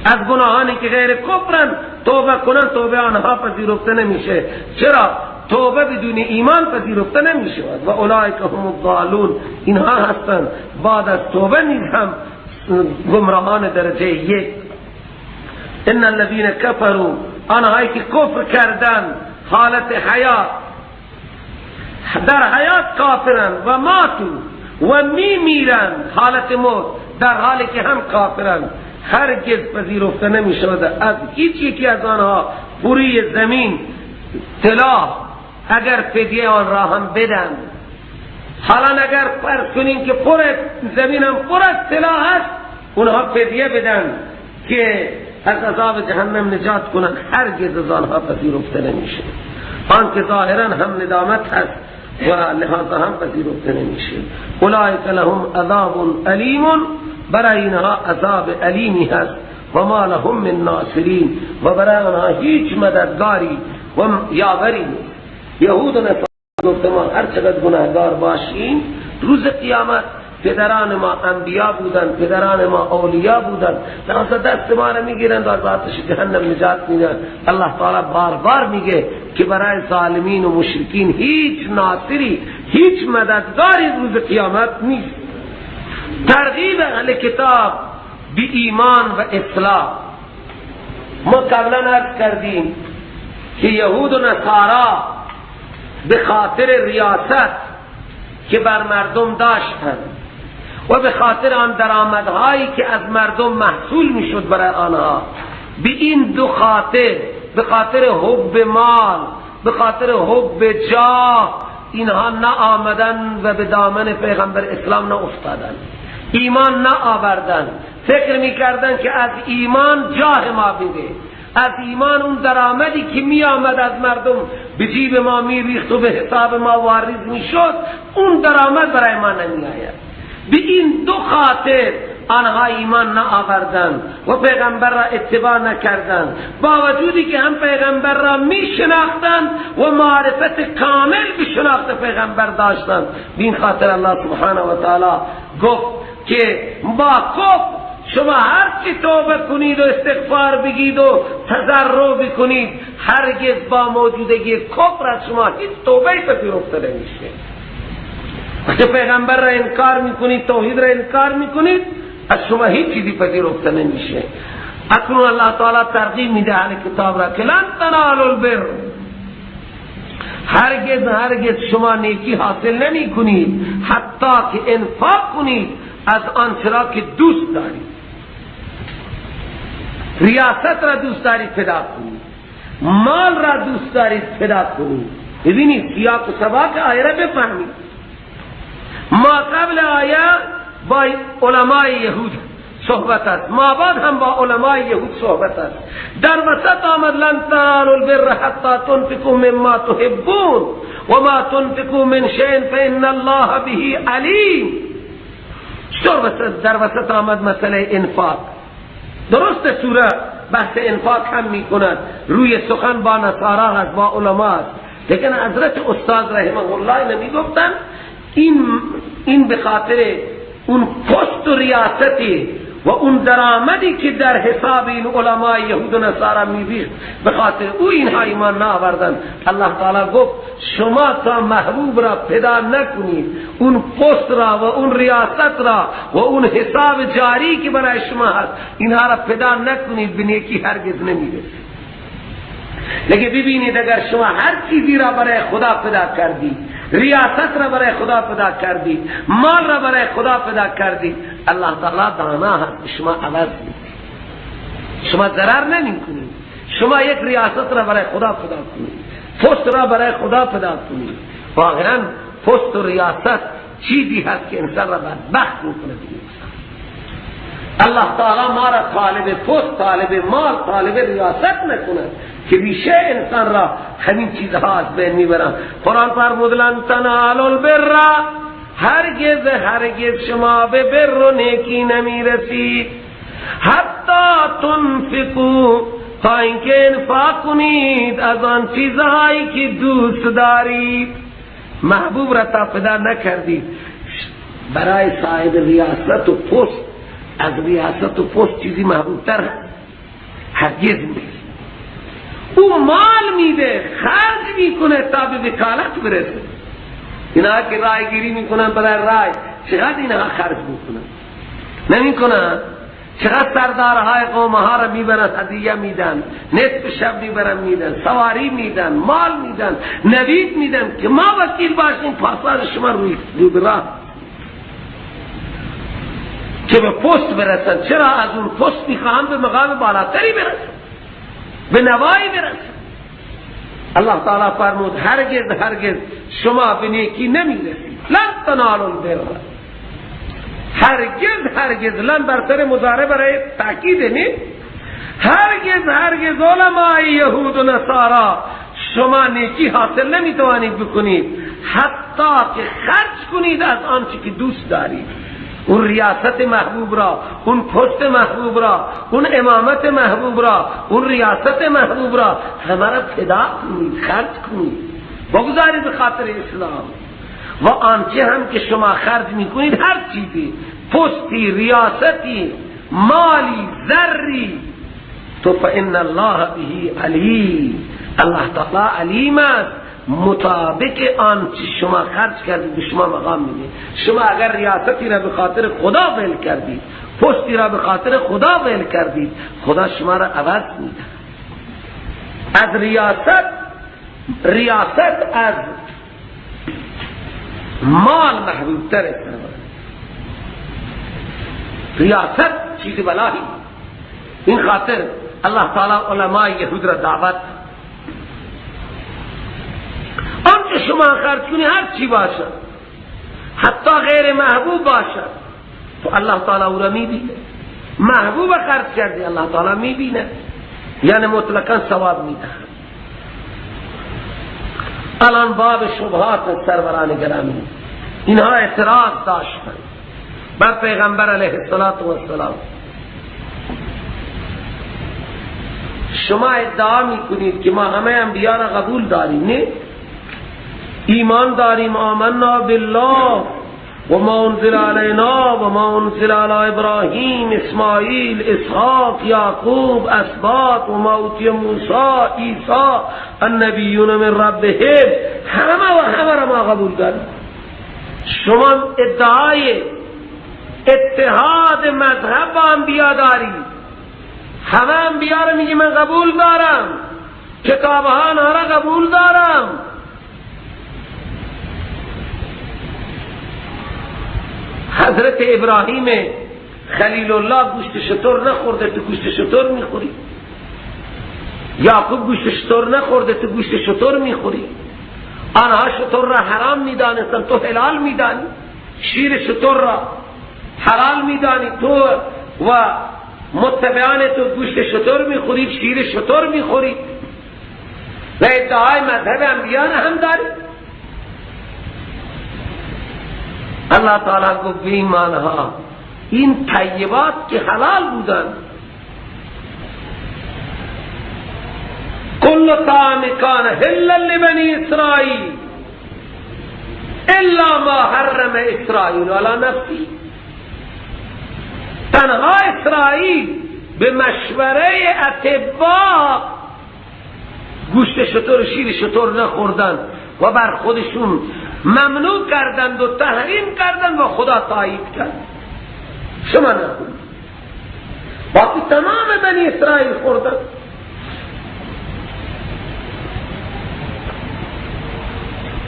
A: از گناهانی که غیر کفرن توبه کنن توبه آنها پذیرفته نمیشه. چرا؟ توبه بدون ایمان پذیرفته نمیشه. و اولئک هم الضالون، اینها هستند بعد از توبه نیز هم گمراهان درجه یک. ان الذين كفروا، آنهایی که کفر کردن حالت حیات، در حیات کافرن و ماتو و میمیرن حالت موت، در حالی که هم کافرن، هرگز پذیرفته نمی شود از هیچ یکی از آنها پوری زمین طلا اگر فدیه آن را هم بدن. حالا اگر فرض کنیم که پر زمین هم پر از طلا هست، اونها فدیه بدن که از عذاب جهنم نجات کنن، هرگز از آنها پذیرفته نمیشه. آن که ظاهرا هم ندامت هست و لحاظا هم پذیرفته نمیشه. اولئک لهم عذاب الیم، برای اینها عذاب الیمی هست. و ما لهم من ناصرین، و برای آنها هیچ مددگاری و یاوری نیست. یهود و نصارا گفت ما هر چقدر گناهگار باشیم روز قیامت پدران ما انبیا بودن، پدران ما اولیا بودن، لحاظا دست ما را میگیرند و از آتش جهنم نجات میدن. الله تعالی بار بار میگه که برای ظالمین و مشرکین هیچ ناصری، هیچ مددگاری روز قیامت نیست. ترغیب اهل کتاب به ایمان و اصلاح. ما قبلا عرض کردیم که یهود و نصارا به خاطر ریاست که بر مردم داشتند و به خاطر آن درآمدهایی که از مردم محصول میشد برای آنها، به این دو خاطر، به خاطر حب مال، به خاطر حب جاه، اینها نه آمدن و به دامن پیغمبر اسلام نه افتادن، ایمان نه آوردن. فکر میکردن که از ایمان جاه ما بده، از ایمان اون درآمدی که می آمد از مردم به جیب ما می ریخت و به حساب ما وارد می شد، اون درآمد برای ما نمی آید. به این دو خاطر آنها ایمان نه آوردند و پیغمبر را اتباع نکردند، با وجودی که هم پیغمبر را می شناختند و معرفت کامل به شناخت پیغمبر داشتند. به این خاطر الله سبحانه و تعالی گفت که با کفر شما هر چی توبه کنید و استغفار بگید و تضرع بکنید، هرگز با موجودگی کفر از شما هیچ توبه پذیرفته نمیشه. وقتی پیغمبر را انکار میکنید، توحید را انکار میکنید، از شما هیچ چیزی پذیرفته نمیشه. اکنون الله تعالی ترغیب میده اهل کتاب را که لن تنالوا البر، هرگز هرگز شما نیکی حاصل نمی کنید حتی که انفاق کنید از آنچه را که دوست دارید. ریاست را دوست دارید فدا کنید، مال را دوست دارید فدا کنید. ببینید سیاق و سباق آیه را بفهمید. ما قبل آیه با علمای یهود صحبت است، ما بعد هم با علمای یهود صحبت است. در وسط آمد لن تنالوا البر حتی تنفقوا مما تحبون و ما تنفقوا من شیء فإن الله به علیم. در وسط آمد مسئله انفاق. درست سوره بحث انفاق هم می کند، روی سخن با نصارا هست، با علما هست، لیکن حضرت استاد رحمه الله نمی گفتن این به خاطر اون پست و ریاستی و اون درآمدی که در حساب این علمای یهود و نصارا می‌ریخت، به خاطر او اینها ایمان نآوردن. الله تعالی گفت شما تا محبوب را پیدا نکنید، اون پست را و اون ریاست را و اون حساب جاری که برای شما هست، اینها را پیدا نکنید، به نیکی هرگز نمیرسید. لیکن ببینید اگر شما هر چیزی را برای خدا پیدا کردید، ریاست را برای خدا پیدا کردید، مال را برای خدا پیدا کردید، الله تعالی دانا هست، شما عوض می‌کنید، شما ضرر نمی‌کنید. شما یک ریاست را برای خدا پیدا کنید، پست را برای خدا پیدا کنید. واقعا پست و ریاست چیزی هست که انسان را بدبخت می‌کنه. الله تعالی ما را طالب پست، طالب مال، طالب ریاست نکند که ریشه انسان را همین چیزها از بین میبرن. قرآن فرمود لن تنالوا البر، هرگز هرگز شما به بر و نیکی نمیرسید، حتی تنفقوا، تا اینکه انفاق کنید از آن چیزهایی که دوست دارید. محبوب را تا فدا نکردید. برای صاحب ریاست و پست، از ریاست و پست چیزی محبوب تر هرگز نیست. او مال میده، خرج میکنه تا به وکالت برسه. اینا که رای گیری میکنن برای رای، چقدر اینها خرج میکنن؟ نمیکنن؟ چقدر سردارهای قومها را میبرن هدیه میدن، نصف شب میبرن میدن، سواری میدن، مال میدن، نوید میدن که ما وکیل باشیم، پاساژ شما روی راه که به پست برسن. چرا از اون پست میخواهم به مقام بالاتری برسن، به نوایی برسن. الله تعالی فرمود هرگز هرگز شما به نیکی نمیرسید. لن تنالوا البر، هرگز هرگز، لن بر سر مضارع برای تاکید نی، هرگز هرگز علمای یهود و نصارا شما نیکی حاصل نمیتوانید بکنید حتی که خرج کنید از آنچه که دوست دارید. اون ریاست محبوب را، اون پست محبوب را، اون امامت محبوب را، اون ریاست محبوب را، همه را فدا کنید، خرج کنید، بگذارید به خاطر اسلام. و آنچه هم که شما خرج میکنید، هر چیزی، پستی، ریاستی، مالی، ذری، تو فإن الله به علیم، الله تعالی علیم است، مطابق آنچه شما خرج کردید به شما مقام میده. شما اگر ریاستی را به خاطر خدا ول کردید، پستی را به خاطر خدا ول کردید، خدا شما را عوض میده. از ریاست، ریاست از مال محبوب تر است. ریاست چیز بلاهی. این خاطر الله تعالی علمای یهود را دعوت، آنچه شما خرج کنی هر چی باشد، حتی غیر محبوب باشد، تو الله تعالی او را میبینه. محبوب خرج کردی الله تعالی میبینه، یعنی مطلقا ثواب میده. الان باب شبهات سروران گرامی، اینها اعتراض داشتند بر پیغمبر علیه الصلاة والسلام. شما ادعا میکنید که ما همه انبیا را قبول داریم، نه؟ ایمان داریم، آمنا بالله و ما انزل علینا و ما انزل علی ابراهیم، اسماعیل، اسحاق، یعقوب، اسباط و ما اوتی موسی، عیسی، النبیون من ربهم، همه و همه را ما قبول داریم. شما ادعای اتحاد مذهب با انبیا دارید، همه انبیا را میگی من قبول دارم، کتابها آنها را قبول دارم. حضرت ابراهیم خلیل الله گوشت شتر نخورده، تو گوشت شتر میخوری. یعقوب گوشت شتر نخورده، تو گوشت شتر میخوری. آنها شتر را حرام میدانستن، تو حلال میدانی. شیر شتر را حلال میدانی، تو و متبعان تو گوشت شتر میخوری، شیر شتر میخوری و ادعای مذهب انبیا هم داری. الله تعالی گفت بی ایمانها، این طیبات که حلال بودن، کل طعام کان حلا لبنی اسرائیل الا ما حرم اسرائیل علی نفسی. تنها اسرائیل به مشوره اطبا گوشت شتر و شیر شتر نخوردن و بر خودشون ممنوع کردند و تحریم کردند و خدا تایید کرد. شما نخورید. باقی تمام بنی اسرائیل خوردن.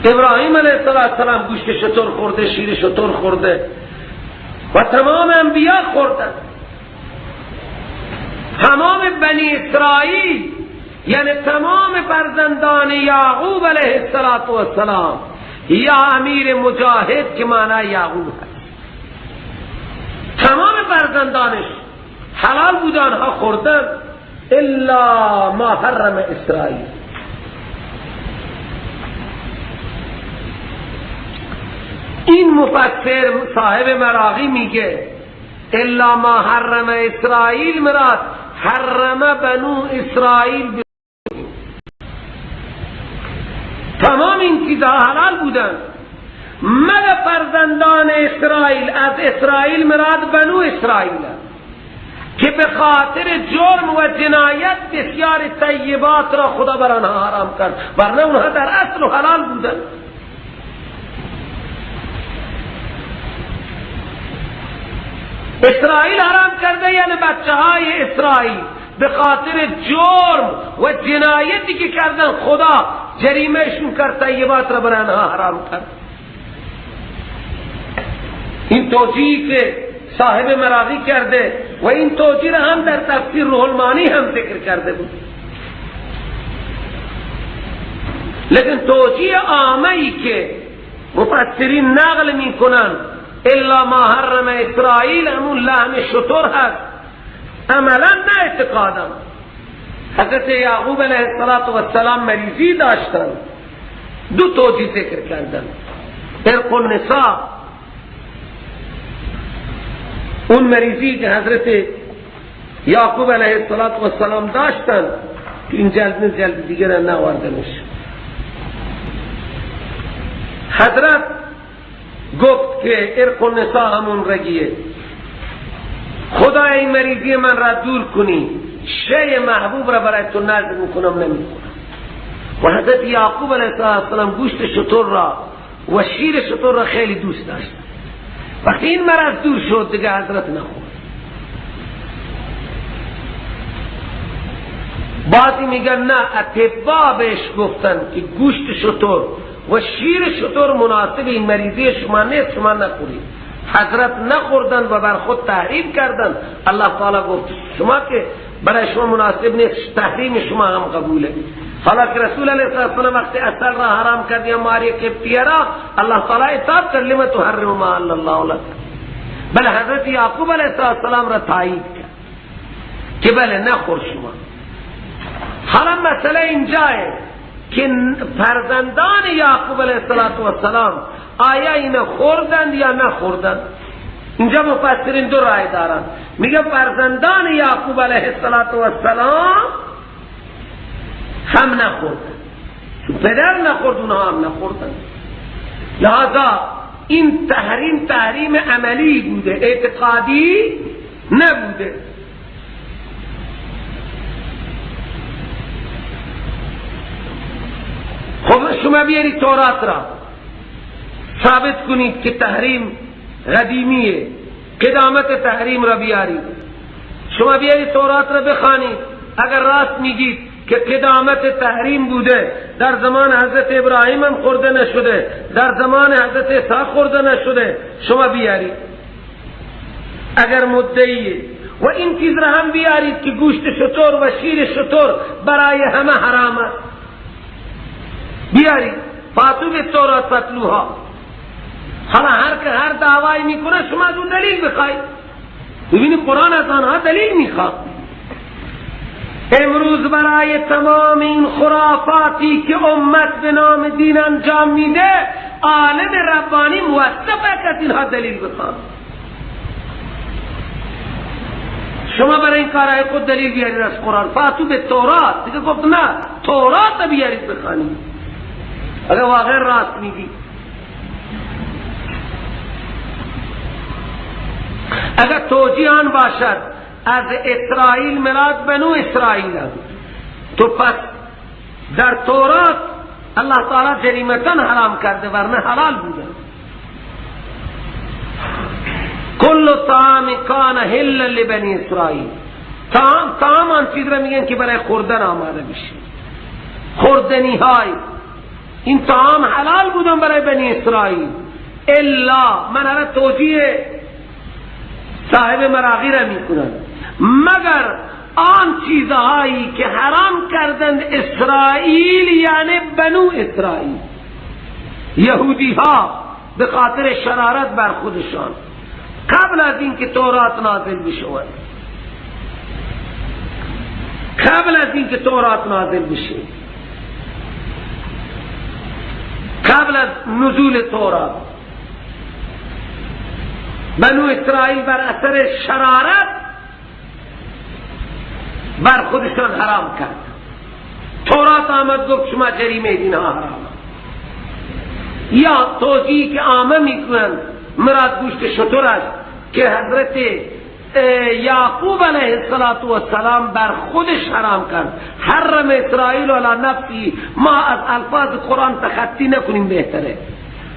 A: ابراهیم علیه السلام گوشت شتر خورده، شیر شتر خورده و تمام انبیا خوردن. تمام بنی اسرائیل یعنی تمام فرزندان یعقوب علیه السلام یا امیر مجاهد که معنی یعقوب هست، تمام فرزندانش حلال بود آنها خوردن، الا ما حرم اسرائیل. این مفسر صاحب مراغی میگه الا ما حرم اسرائیل مراد حرم بنو اسرائیل. تمام این چیزها حلال بودن مگر فرزندان اسرائیل. از اسرائیل مراد بنو اسرائیل که به خاطر جرم و جنایت بسیار طیبات را خدا بر آنها حرام کرد، ورنه اونها در اصل و حلال بودن. اسرائیل حرام کرده یعنی بچه های اسرائیل به خاطر جرم و جنایتی که کردن خدا جریمهشون کرد، طیبات را بر آنها حرام کرد. این توجیهی که صاحب مراغی کرده و این توجیه را هم در تفسیر روح المعانی هم ذکر کرده بود، لیکن توجیه عامه‌ای که مفسرین نقل میکنن الا ما حرم اسرائیل همون لحم شتر هست، عملا نه اعتقادا. حضرت یعقوب علیه السلام مریضی داشتن، دو توجیه ذکر کردن. عرق النساء، اون مریضی که حضرت یعقوب علیه السلام داشتن که این جلد نه جلد دیگر نآورده میشه. حضرت گفت که عرق النساء همون رگیه، خدا این مریضی من را دور کنی، شی محبوب را برای تو نذر میکنم نمیکنم. و حضرت یعقوب علیه السلام گوشت شتر را و شیر شتر را خیلی دوست داشت. وقتی این مرض دور شد دیگه حضرت نخورد. بعضی میگن نه، اطبا بهش گفتن که گوشت شتر و شیر شتر مناسب این مریضی شما نیست، شما نخورید. حضرت نخوردن و بر خود تحریم کردن. الله تعالی گفت شما که برای شما مناسب نیست، تحریم شما هم قبوله. حالا که رسول علیه السلام وقتی اصل را حرام کرد یا ماری قبطیه را، الله تعالی عتاب کرد لم تحرم ما احل الله لک. بله حضرت یعقوب علیه السلام را تایید کرد که بله نخور شما. حالا مسئله اینجا که فرزندان یعقوب علیه السلام آیا این خوردند یا نخوردند؟ اینجا مفسرین دو رای دارند. میگه فرزندان یعقوب علیه السلام هم نخوردن، چون پدر نخورد اونها هم نخوردن. لذا این تحریم تحریم عملی بوده، اعتقادی نبوده. خب شما بیاری تورات را ثابت کنید که تحریم قدیمیه، قدامت تحریم را بیارید. شما بیاری تورات را بخوانید، اگر راست میگید که قدامت تحریم بوده، در زمان حضرت ابراهیم هم خورده نشده، در زمان حضرت اسحاق خورده نشده، شما بیارید اگر مدعیه. و این چیز را هم بیارید که گوشت شتر و شیر شتر برای همه حرام است، بیارید. فاتو به تورات فتلوها. حالا هر که هر دعوایی میکنه شما از اون دلیل بخواید. ببینید قرآن از آنها دلیل میخواد. امروز برای تمام این خرافاتی که امت به نام دین انجام میده، عالم ربانی موظفه که از اینها دلیل بخواد. شما برای این کارهای خود دلیل بیارید از قرآن. فاتو به تورات، دیگه گفت نه، تورات بیارید بخوانید اگر واقعا راست میگی. اگر توجیه آن باشد از اسرائیل مراد بنو اسرائیل، تو پس در تورات الله تعالی جریمتاً حرام کرده، ورنه حلال بوده. کل طعام کان حلا لبنی اسرائیل. طعام آن چیز را میگن که برای خوردن آماده میشه، خوردنی های. این طعام حلال بودن برای بنی اسرائیل، الا من الان توجیه صاحب مراغی را میکنن، مگر آن چیزهایی که حرام کردند اسرائیل، یعنی بنو اسرائیل، یهودی ها به خاطر شرارت بر خودشان قبل از اینکه تورات نازل بشود. قبل از اینکه تورات نازل بشه، قبل از نزول تورات، بنو اسرائیل بر اثر شرارت بر خودشان حرام کرد. تورات آمد گفت شما جریمه اینها حرام. یا توجیه که عامه میکنند مراد گوشت شتر است که حضرت یعقوب علیه السلام بر خودش حرام کرد، حرم اسرائیل علی نفسی. ما از الفاظ قرآن تخطی نکنیم بهتره.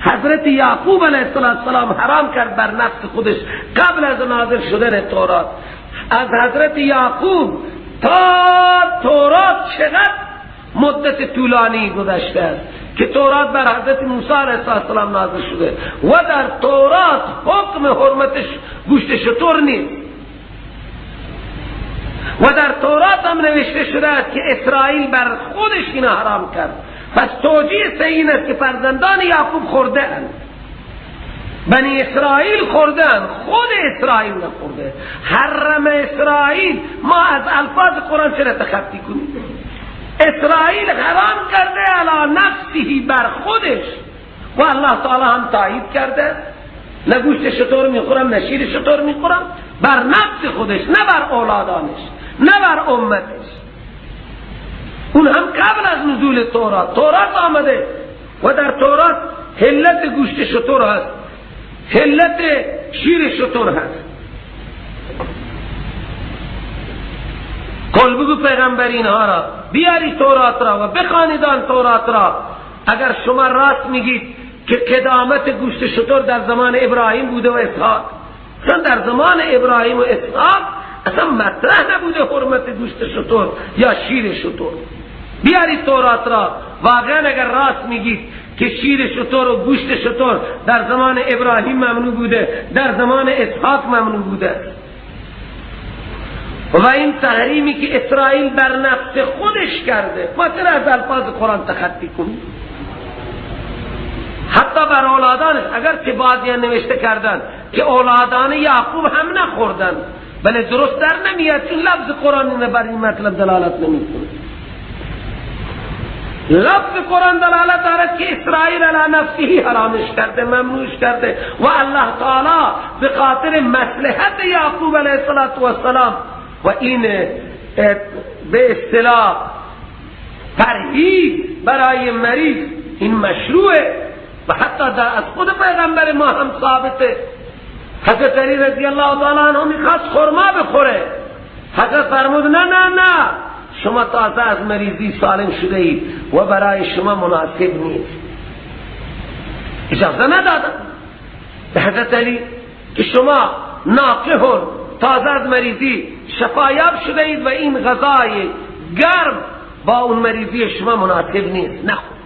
A: حضرت یعقوب علیه السلام حرام کرد بر نفس خودش قبل از نازل شدن تورات. از حضرت یعقوب تا تورات چقدر مدت طولانی گذشته است که تورات بر حضرت موسی علیه السلام نازل شده و در تورات حکم حرمت گوشت شتر نیست و در تورات هم نوشته شده است که اسرائیل بر خودش اینو حرام کرد. پس توجیه صحیح این است که فرزندان یعقوب خورده اند، بنی اسرائیل خوردن، خود اسرائیل نخورده. حرم اسرائیل، ما از الفاظ قرآن چرا تخطی کنیم؟ اسرائیل حرام کرده علی نفسه، بر خودش، و الله تعالی هم تایید کرده. نه گوشت شتر میخورم نه شیر شتر میخورم، بر نفس خودش، نه بر اولادانش، نه بر امتش. اون هم قبل از نزول تورات. تورات آمده و در تورات حلت گوشت شتر هست، حلت شیر شتر هست. قل بگو پیغمبر اینها را بیاری تورات را و بخوانید آن تورات را. اگر شما راست میگید که قدامت گوشت شتر در زمان ابراهیم بوده و اسحاق، چون در زمان ابراهیم و اسحاق اصلا مطرح نبوده حرمت گوشت شتر یا شیر شتر. بیاری تورات را. واقعا اگر راست میگید که شیر شتر و گوشت شتر در زمان ابراهیم ممنوع بوده، در زمان اسحاق ممنوع بوده، و این تحریمی که اسرائیل بر نفس خودش کرده، ما چرا از الفاظ قرآن تخطی کنیم؟ حتی بر اولادانش، اگر که بعضی نوشته کردن که اولادان یعقوب هم نخوردن، بله درست در نمیاد، چون لفظ قرآن بر این مطلب دلالت نمیکنه. لفظ قرآن دلالت دارد که اسرائیل علی نفسه حرامش کرده، ممنوعش کرده، و الله تعالی به خاطر مصلحت یعقوب علیه السلام و این به اصطلاح پرهیز برای مریض، این مشروعه و حتی در از خود پیغمبر ما هم ثابته. حضرت علی رضی الله تعالی عنه میخواست خرما بخوره، حضرت فرمود نه نه نه، شما تازه از مریضی سالم شده اید و برای شما مناسب نیست. اجازه ندادن به حضرت علی که شما ناقهون، تازه از مریضی شفایاب شده اید و این غذای گرم با اون مریضی شما مناسب نیست، نخور.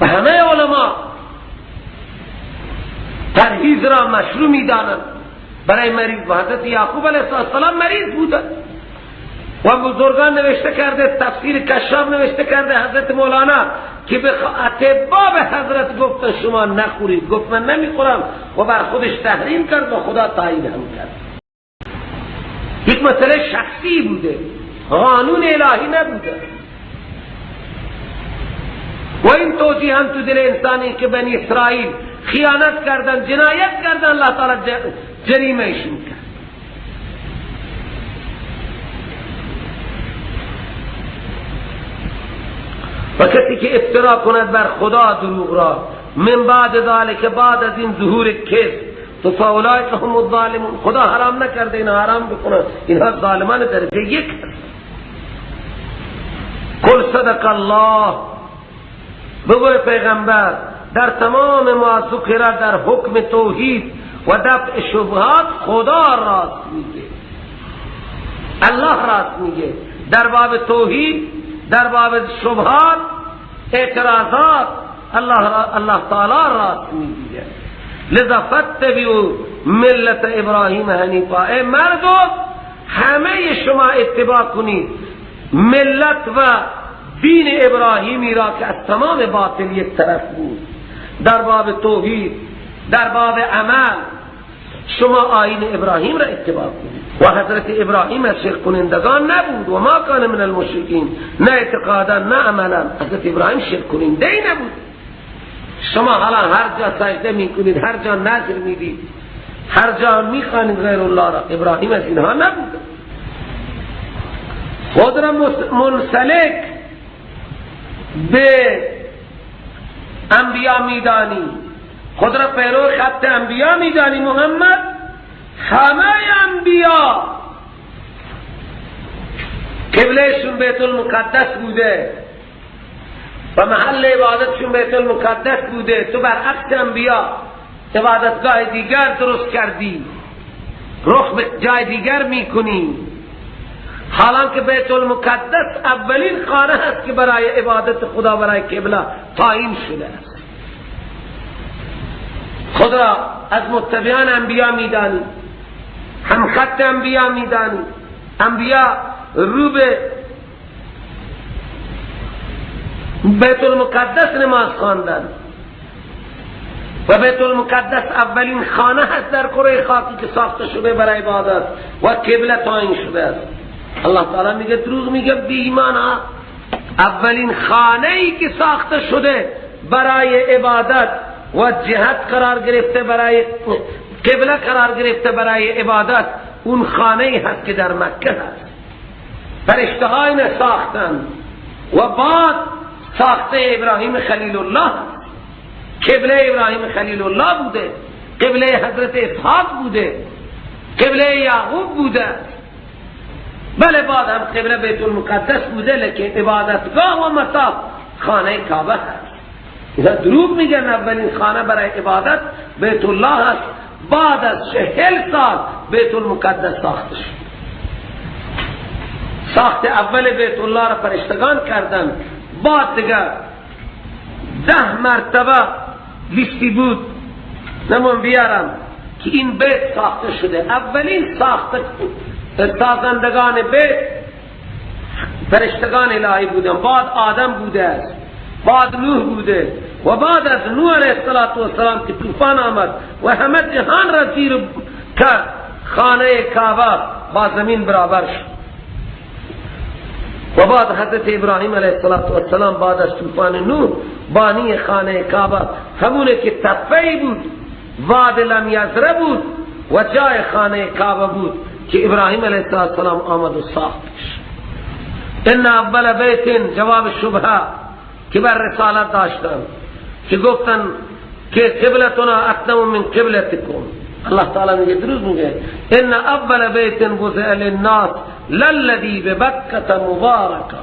A: و همه علما پرهیز را مشروع میدانند برای مریض. و حضرت یعقوب علیه السلام مریض بوده و بزرگان نوشته کرده، تفسیر کشاف نوشته کرده حضرت مولانا که به اطبا به حضرت گفت شما نخورید، گفت من نمیخورم، و بر خودش تحریم کرد و خدا تایید هم کرد. یک مسئله شخصی بوده، قانون الهی نبوده. و این توجیه هم تو دل انسانی که بنی اسرائیل خیانت کردن، جنایت کردن، الله تعالی جریمه ایشون کرد. و کسی که افترا کند بر خدا دروغ را، من بعد ذالک، بعد از این ظهور کذب، تو فاولئک هم الظالمون. خدا حرام نکرده اینها حرام بکنن، اینها ظالمان درجه یک هست. قل صدق الله، بگوی پیغمبر در تمام ما ذکر در حکم توحید و دفع شبهات خدا راست میگه، الله راست میگه. در باب توحید، در باب شبهات، اعتراضات، الله تعالی راست میگه. لذا فاتبعوا ملت ابراهیم حنیفا. ای مردم همه شما اتباع کنید ملت و دین ابراهیمی را که از تمام باطل یک طرف بود. در باب توحید، در باب عمل، شما آیین ابراهیم را اتباع کنید. و حضرت ابراهیم از شرک کنندگان نبود و ما کان من المشرکین، نه اعتقادا نه عملا. حضرت ابراهیم شرک کننده ای نبود. شما حالا هر جا سجده میکنید، هر جا نذر میدید، هر جا میخوانید غیر الله را، ابراهیم از اینها نبود. خود را منسلک به انبیا میدانی، خود را پیرو خط انبیا میدانی. محمد همه انبیا قبلهشون بیت المقدس بوده و محل عبادتشون بیت المقدس بوده. تو برعکس انبیا عبادتگاه دیگر درست کردی، رخ به جای دیگر میکنی، حالانکه که بیت المقدس اولین خانه است که برای عبادت خدا، برای قبله تعیین شده است. خود را از متبعان انبیا میدانی، هم خط انبیا میدانی. انبیا رو به بیت المقدس نماز خواندن و بیت المقدس اولین خانه هست در کره خاکی که ساخته شده برای عبادت و قبله تعیین شده است. الله تعالی میگه دروغ میگه بی ایمان ها. اولین خانه ای که ساخته شده برای عبادت و جهت قرار گرفته، برای قبله قرار گرفته برای عبادت، اون خانه ای هست که در مکه هست. فرشته های ساختن و بعد ساخته ابراهیم خلیل الله، قبله ابراهیم خلیل الله بوده، قبله حضرت اسحاق بوده، قبله یعقوب بوده. بله بعد هم قبله بیت المقدس بوده، لیکن عبادتگاه و مطاف خانه کعبه هست. اینا دروغ میگن. اولین خانه برای عبادت بیت الله هست. بعد از 40 سال بیت المقدس ساخته شد. ساخت اول بیت الله را فرشتگان کردن. بعد دیگه 10 مرتبه لیستی بود نمون بیارم که این بیت ساخته شده. اولین ساخت سازندگان بیت فرشتگان الهی بودن، بعد آدم بوده است، بعد نوح بوده و بعد از نوح علیه السلام که طوفان آمد و همه جهان را زیر کرد، خانه کعبه با زمین برابر شد. و بعد حضرت ابراهیم علیه السلام بعد از طوفان نوح بانی خانه کعبه، همونه که تپه‌ای بود، واد لم یزره بود و جای خانه کعبه بود که ابراهیم علیه السلام آمد و ساختش. ان اول بیت، جواب شبهه که بر رسالت داشتن که گفتن که قبلتنا اقدم من قبلتکم. الله تعالی میگه دروغ میگه. ان اول بیت وضع للناس للذی ببکة مبارکا.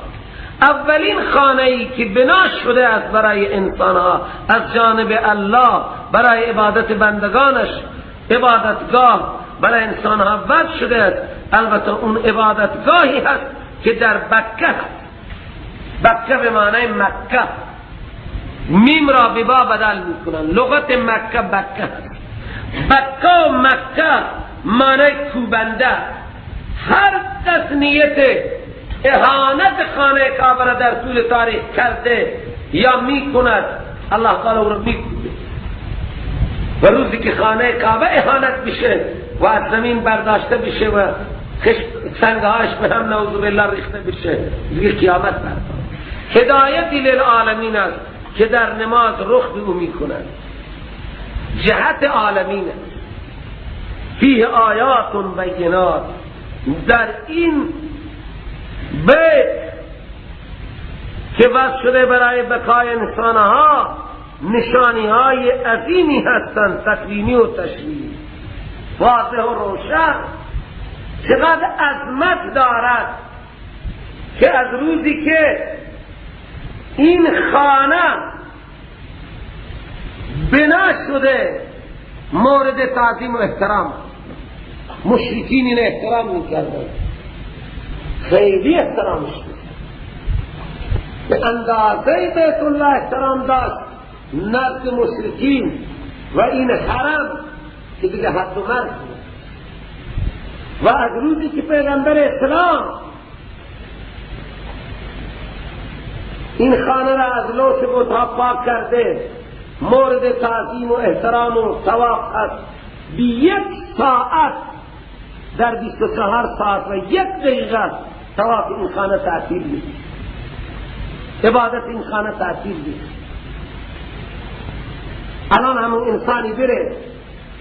A: اولین خانه ای که بنا شده است برای انسانها از جانب الله برای عبادت بندگانش، عبادتگاه برای انسانها وضع شده است. البته اون عبادتگاهی هست که در بکه هست. بکه به معنای مکه، میم را به با بدل میکنن. لغت مکه بکه هست. بکه و مکه معنای کوبنده. هر کس نیت اهانت خانه کعبه را در طول تاریخ کرده یا میکند، الله تعالی او را میکوبه. و روزی که خانه کعبه اهانت بشه و از زمین برداشته بشه و سنگهاش به هم نعوذ بالله ریخته بشه، دیگه قیامت برپا. هدایتی للعالمین است که در نماز رخ به او میکنند. جهت عالمین است. فیه آیات بینات. در این بیت که وضع شده برای بقای انسانها نشانی های عظیمی هستند، تکوینی و تشریعی، واضح و روشن. چقدر عظمت دارد که از روزی که این خانه بنا شده مورد تعظیم و احترام، مشرکین این احترام میکردن، خیلی احترامش میکردن، به اندازه بیت الله احترام داشت نزد مشرکین و این حرم که دیگه حد و مرز. و از روزی که پیغمبر اسلام این خانه را از لوث بت‌ها پاک کرده، مورد تعظیم و احترام و طواف است. بی یک ساعت در 24 ساعت و یک دقیقه طواف این خانه تعطیل نیست، عبادت این خانه تعطیل نیست. الان همون انسانی بره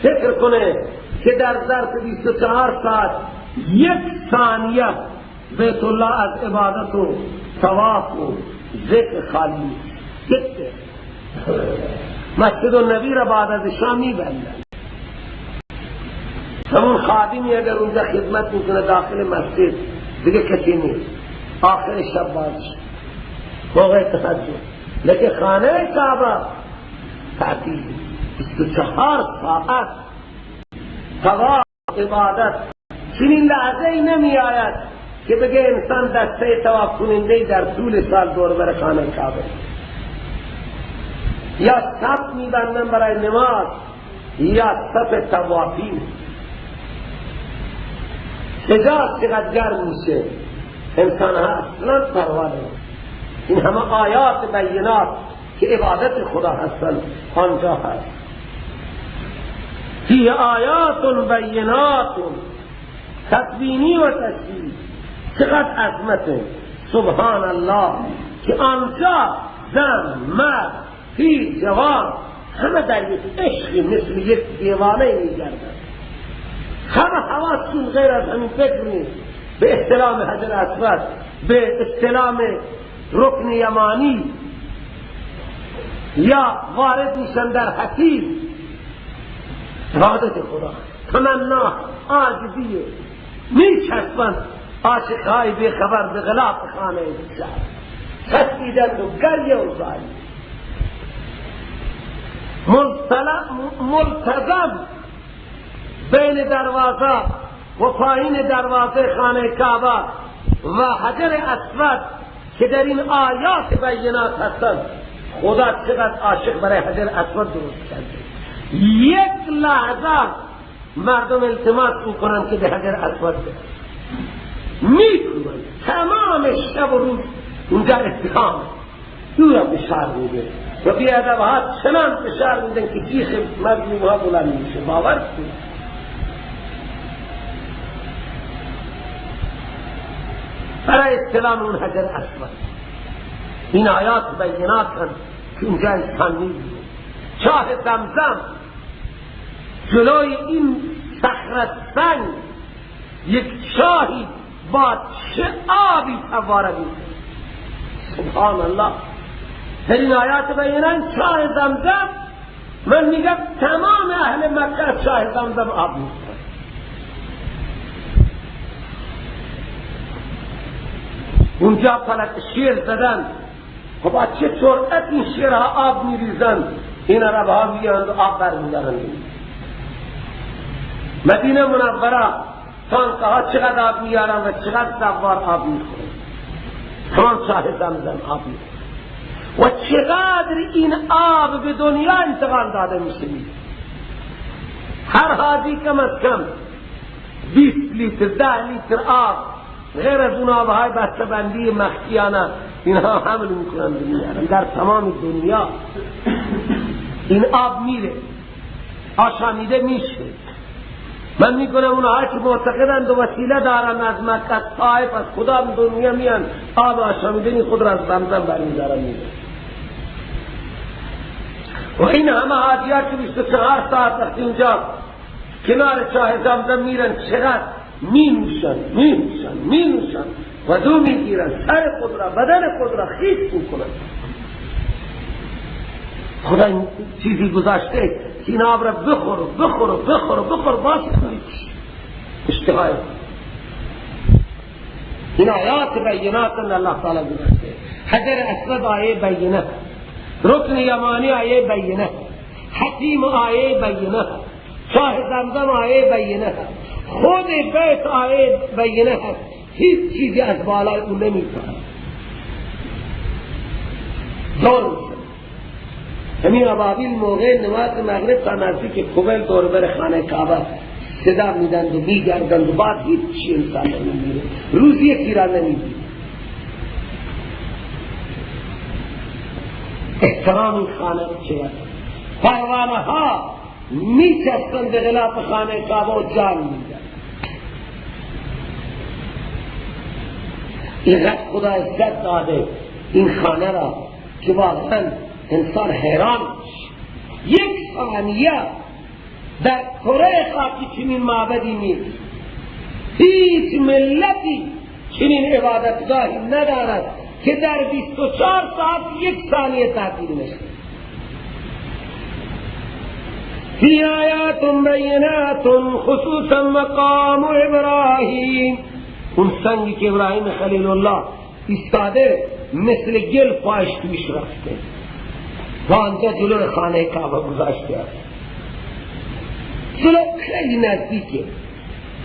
A: فکر کنه که در ظرف 24 ساعت یک ثانیه بیت الله از عبادت و طواف و ذکر خالی نیست. یک مسجد النبی را بعد از شام میبندن. همون خادمی اگر اونجا خدمت میکنه داخل مسجد دیگه کسی نیست، آخر شب باز موقع تهجد. لیکن خانه کعبه تعطیل، 24 ساعت طواف عبادت. چنین لحظه ای نمی آید که بگه انسان دسته طواف کننده در طول سال دور بر خانه کعبه، یا صف میبندن برای نماز یا صف طوافین. حجاز چقدر گرم میشه، انسان ها اصلا پروا نداره. این همه آیات بینات که عبادت خدا هستند آنجا هست. فیه آیات بینات، تکوینی و تشریعی. چقدر عظمته، سبحان الله، که آنجا زن، مرد، پیر، جوان همه در یک عشقی مثل یک دیوانه میگردند. همه حواسشون غیر از همین فکر نیست. به استلام حجر اسود، به استلام رکن یمانی، یا وارد میشن در حتیم. عبادت خدا، تمنا، عاجزیه، میچسبند عاشقهای بیخبر به غلاف خانه شهر، چسبیدند و گریه و زاری. ملتزم بین دروازه و پایین دروازه خانه کعبه و حجر اسود که در این آیات بینات هستند. خدا چقدر عاشق برای حجر اسود درست کرده. یک لحظه مردم التماس میکنن که به حجر اسود برن، میکنن تمام شب و روز اونجا اتهام دورم به شهر میده و بیادبها چنان فشار میدن که جیخ مظلومها بلند میشه. باور کنید برای استلام اون حجر اسود. این آیات بینات هم که اونجا انسان میبینه. چاه زمزم جلوی این صخره سنگ یک چاهی با چه آبی فواره میکنه. سبحان الله. در این آیات بینن چاه زمزم، من میگم تمام اهل مکه چاه زمزم آب میکنه. اونجا فلک شیر زدن، خب چه جرأت این شیرها آب میریزن، این عربها میان و آب برمیدارن. مدینه منوره تانکها چقدر آب میارن و چقدر زوار آب میخورن. تمام چاه زمزم آب میخورن و چقدر این آب به دنیا انتقال داده میشه. هر حاجی کم از کم 20 لیتر 10 لیتر آب غیر از اون آبهای بسته‌بندی مخفیانه اینها حمل میکنن میارن. در تمام دنیا این آب میره، آشامیده میشه. من میکنم اونها که معتقدند و وسیله دارن از مکه، از طائف، از خدا دنیا میان آب آشامیده خود را از زمزم برمیدارن میره. و این همه حاجی‌ها که 24 ساعت وقتی اونجا کنار چاه زمزم میرن چقدر می نوشن می نوشن می نوشن، وضو میگیرن، سر خود را بدن خود را خیس میکنن. خدا این چیزی گذاشته که این آب را بخور و بخور و بخور و بخور، باز اشتهای. این آیات بینات الله تعالی گذاشته. حجر اسود آیه بینه، رکن یمانی آیه بینه، حتیم آیه بینه، چاه زمزم آیه بینه، خود بیت آیه بینه. هیچ چیزی از بالای اون نمیتونه. دور همین ابابیل موقع نماز مغرب تا نزدیک کوبل دور بر خانه کعبه صدا میدند و میگردند و بعد هیچ چی انسان نمیمیره، روز یکی را نمیبینه. احترام این خانه چقدر، پروانه ها میچسبند به غلاف خانه کعبه و جان میدن. اینقدر خدا عزت داده این خانه را که واقعا انسان حیران. یک ثانیه در کره خاکی چنین معبدی نیست، هیچ ملتی چنین عبادتگاهی ندارد که در 24 ساعت یک ثانیه تعطیل نشه. فی آیات بینات خصوصا مقام ابراهیم. اون سنگی که ابراهیم خلیل الله ایستاده مثل گل پاش توش رفته و آنجا جلو خانه کعبه گذاشته است. جلو خیلی نزدیکه،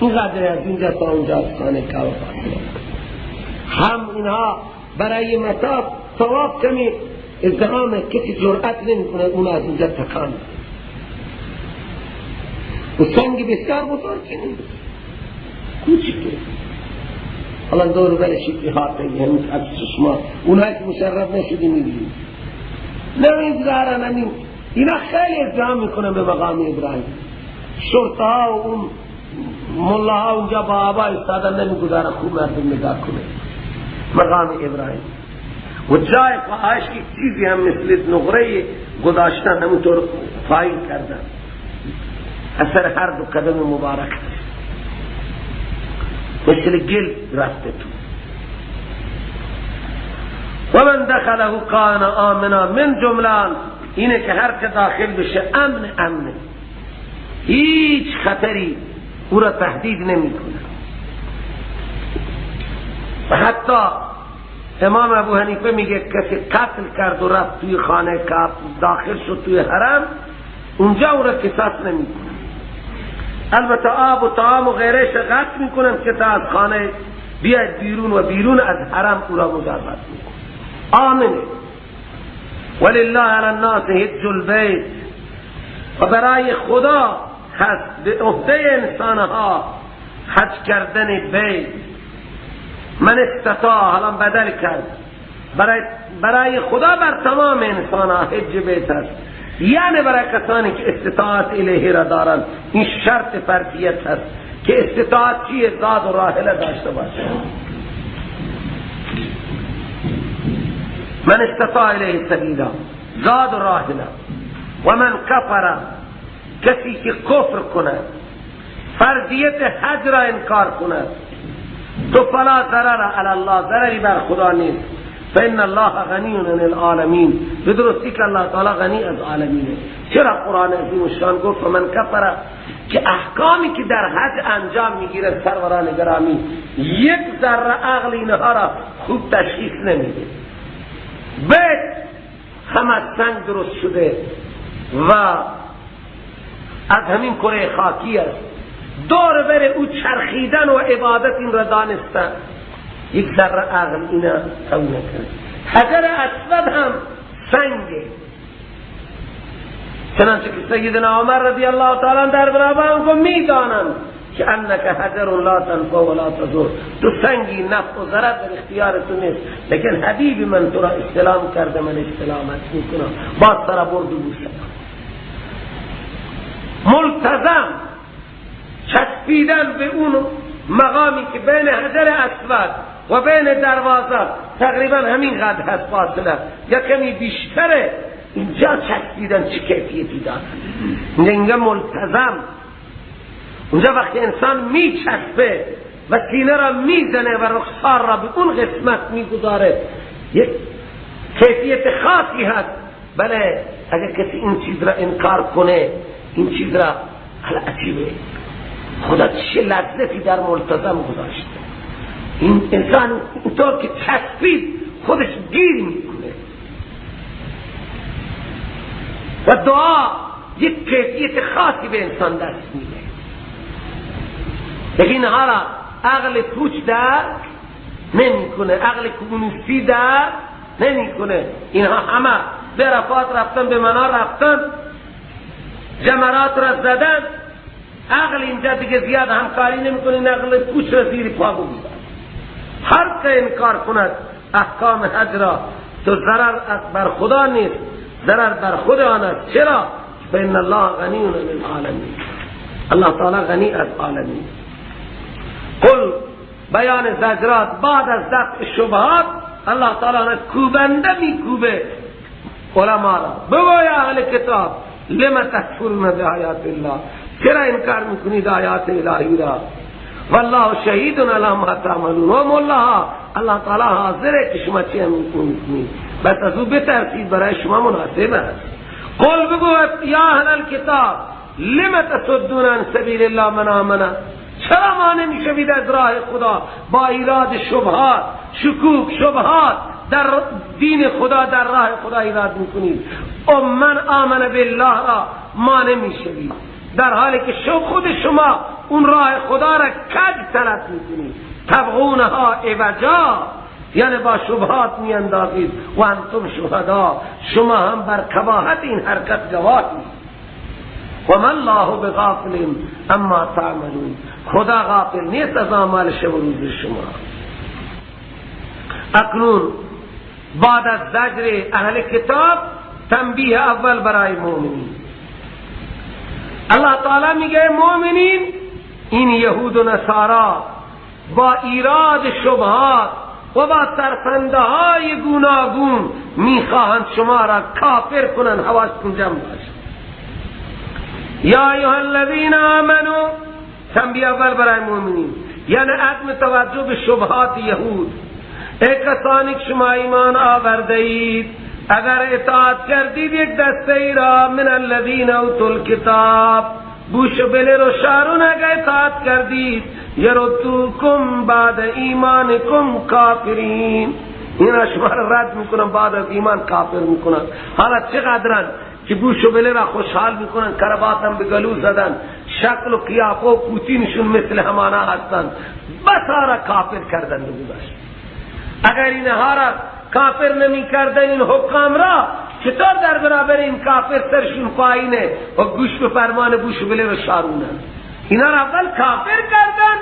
A: اینقدر از اینجا تا اونجا از خانه کعبه فاصله. هم اینها برای مطاف طواف کمی ازدحامه، کسی جرأت نمیکنه اون از اینجا تکان. و سنگ بسیار بزرگی نیست، کوچیکه. حالا دور برش احاطه همین از چشما اونایی که مشرف نشدی میبینی نمیگذارن. همین اینا خیلی ازدحام میکنن به مقام ابراهیم. شرطه ها و اون ملاها اونجا با آبا ایستادن نمیگذارن خوب مردم نگاه کنه مقام ابراهیم. و جای پاهاش که چیزی هم مثل نقره گذاشتن، همونطور پایین کردن، اثر هر دو قدم مبارک مثل گل رفته تو. و من دخله کان آمنا. من جمله اینه که هر که داخل بشه امن امنه، هیچ خطری او را تهدید نمیکنه. و حتی امام ابو حنیفه میگه کسی قتل کرد و رفت توی خانه کعبه داخل شد توی حرم، اونجا او را قصاص نمیکنه. البته آب و طعام و غیرش قطع میکنن که تا از خانه بیاید بیرون و بیرون از حرم او را مجازات میکنن. آمنه. ولله علی الناس حج البیت. و برای خدا هست به عهده انسانها حج کردن بیت. من استطاع، حالا بدل کرد، برای خدا بر تمام انسانها حج بیت هست، یعنی برای کسانی که استطاعت الیه را دارند. این شرط فرضیت هست که استطاعت چیه؟ زاد و راحله داشته باشه. من استطاع الیه سبیلا، زاد و راحله. و من کفر، کسی که کفر کند، فرضیت حج را انکار کند، تو فلا ضرر علی الله، ضرری بر خدا نیست. فإن الله غنی عن العالمین. به درستی که الله تعالی غنی از عالمینه. چرا قرآن عظیم الشان گفت من کفر؟ که احکامی که در حج انجام میگیره سروران گرامی، یک ذره عقل اینها را خوب تشخیص نمیده. بیت هم از سنگ درست شده و از همین کره خاکی است. دور بر او چرخیدن و عبادت این را دانستن، یک ذره عقل اینا قبول نکنه. حجر اسود هم سنگه، چنانچه که سیدنا عمر رضی الله تعالی در برابر اون گفت میدانم که انک حجر لا تنفع ولا تضر، تو سنگی نفع و ضرر در اختیار تو نیست، لیکن حبیب من تو را استلام کرده، من استلامت میکنم، با سر برد و بوسه. ملتزم چسبیدن به اون مقامی که بین حجر اسود و بین دروازه تقریبا همین قدر هست فاصله یا کمی بیشتره، اینجا چسبیدن چه کیفیتی داره؟ اینجا ملتزم، اونجا وقتی انسان میچسبه و سینه را میزنه و رخسار را به اون قسمت میگذاره، یک کیفیت خاصی هست. بله اگر کسی این چیز را انکار کنه، این چیز را عجیبه، خدا چه لذتی در ملتزم گذاشته. این انسان اینطور که چسبید خودش گیر میکنه و دعا یک کیفیت خاصی به انسان دست میده. لیکن اینها را عقل پوچ درک نمیکنه، عقل کمونیستی درک نمیکنه. اینها همه به عرفات رفتن، به منا رفتن، جمرات را زدن، عقل اینجا دیگه زیاد همکاری نمیکنه، این عقل پوچ را زیر پا بگذارد. هر که انکار کند احکام حج را، تو ضرر بر خدا نیست، ضرر بر خود آن است. چرا؟ فإن الله غنی عن العالمین. الله تعالی غنی از عالمین. قل بیان زجرات، بعد از دفع شبهات، الله تعالی کوبنده میکوبه علما را. بگو یا اهل کتاب لم تکفرون بآیات الله، چرا انکار میکنید آیات الهی را؟ والله شهید علی ما تعملون. و مولا الله تعالی حاضره که شما چه میکنید، بس از او بترسید، برای شما مناسب است. قل بگو یا اهل الکتاب لم تصدون عن سبیل الله من آمن، چرا مانع میشوید از راه خدا با ایراد شبهات، شکوک، شبهات در دین خدا، در راه خدا ایراد میکنید؟ او من آمن بالله را مانع میشوید، در حالی که خود شما اون راه خدا را کج طلب میکنید. تبغونها عوجا، یعنی با شبهات میاندازید. و انتم شهدا، شما هم بر قباحت این حرکت گواهید. و ما الله بغافل اما تعملون، خدا غافل نیست از اعمال شب و روز شما. اکنون بعد از زجر اهل کتاب تنبیه اول برای مؤمنین. الله تعالی میگه مؤمنین، این یهود و نصارا با ایراد شبهات و با ترفنده های گوناگون میخواهند شما را کافر کنند، حواستون جمع باشه. یا ایها الذین آمنو، تنبیه اول برای مؤمنین، یعنی عدم توجه به شبهات یهود. ای کسانی که شما ایمان آورده اید، اگر اطاعت کردید یک دسته ای را، من الذین اوتوا الکتاب، بوش بله رو شارون اگر اطاعت کردید، یردوکم بعد ایمانکم کافرین، اینا شما را رد میکنن، بعد از ایمان کافر میکنن. حالا چقدرن که بوش و بله را خوشحال میکنن، کربات هم به گلو زدن، شکل و قیافه و پوتینشون مثل همانا هستن، بس را کافر کردن. بگذاشت اگر اینها را کافر نمی کردن، این حکام را چطور در برابر این کافر سرشون پایینه و گوش به فرمان بوش و بله و شارونن؟ اینا را اول کافر کردن،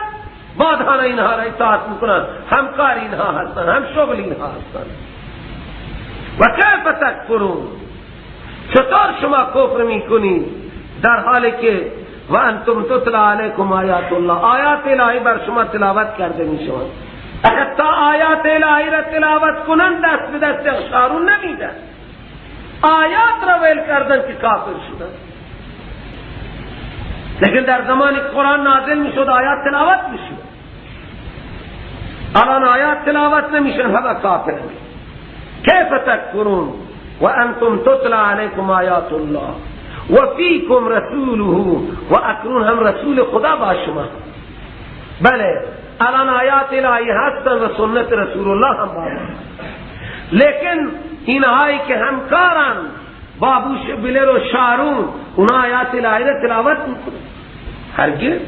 A: بعد حالا اینها را اطاعت میکنن، همکار اینها هستن، هم شغل اینها هستن. و کیف تکفرون، چطور شما کفر میکنید در حالی که و انتم تتلی علیکم آیات الله، آیات الهی بر شما تلاوت کرده میشوند. اگر تا آیات الهی را تلاوت کنند دست به دست شارون نمیدن، آیات را ول کردن که کافر شدن. لیکن در زمان قرآن نازل میشد آیات تلاوت میشد، الان آیات تلاوت نمیشن، همه کافر. کیف تکفرون و انتم تتلی علیکم آیات الله و فیکم رسوله، و اکنون هم رسول خدا با شما. بله الان آیات الهی هستن و سنت رسول الله هم با ما، لیکن اینهایی که همکارن با بوش بلر و شارون، اونا آیات الهی را تلاوت میکنن هرگز.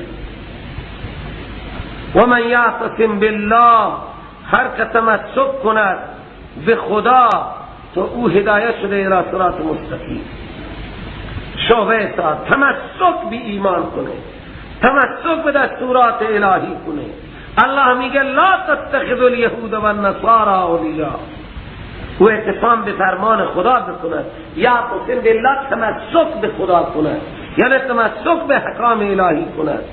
A: و من یعتصم بالله، هر که تمسک کند به خدا تو او هدایت شده الى صراط مستقیم. شعبه اطاعت، تمسک به ایمان کنه، تمسک به دستورات الهی کنه. الله میگه لا تتخذوا اليهود والنصارى اولیاء، او اعتصام به فرمان خدا بکند، یا قسم بالله تمسک به خدا کند، یعنی تمسک به احکام الهی کند،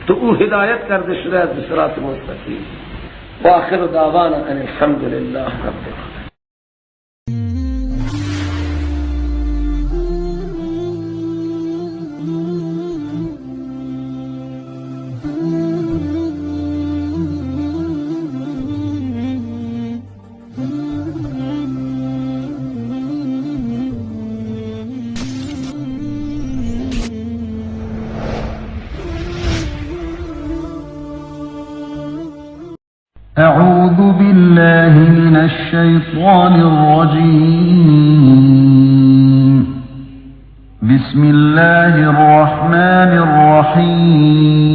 A: تو او هدایت کرده شده از صراط مستقیم. و آخر دعوانا ان الحمد لله رب العالمین.
B: أعوذ بالله من الشيطان الرجيم. بسم الله الرحمن الرحيم.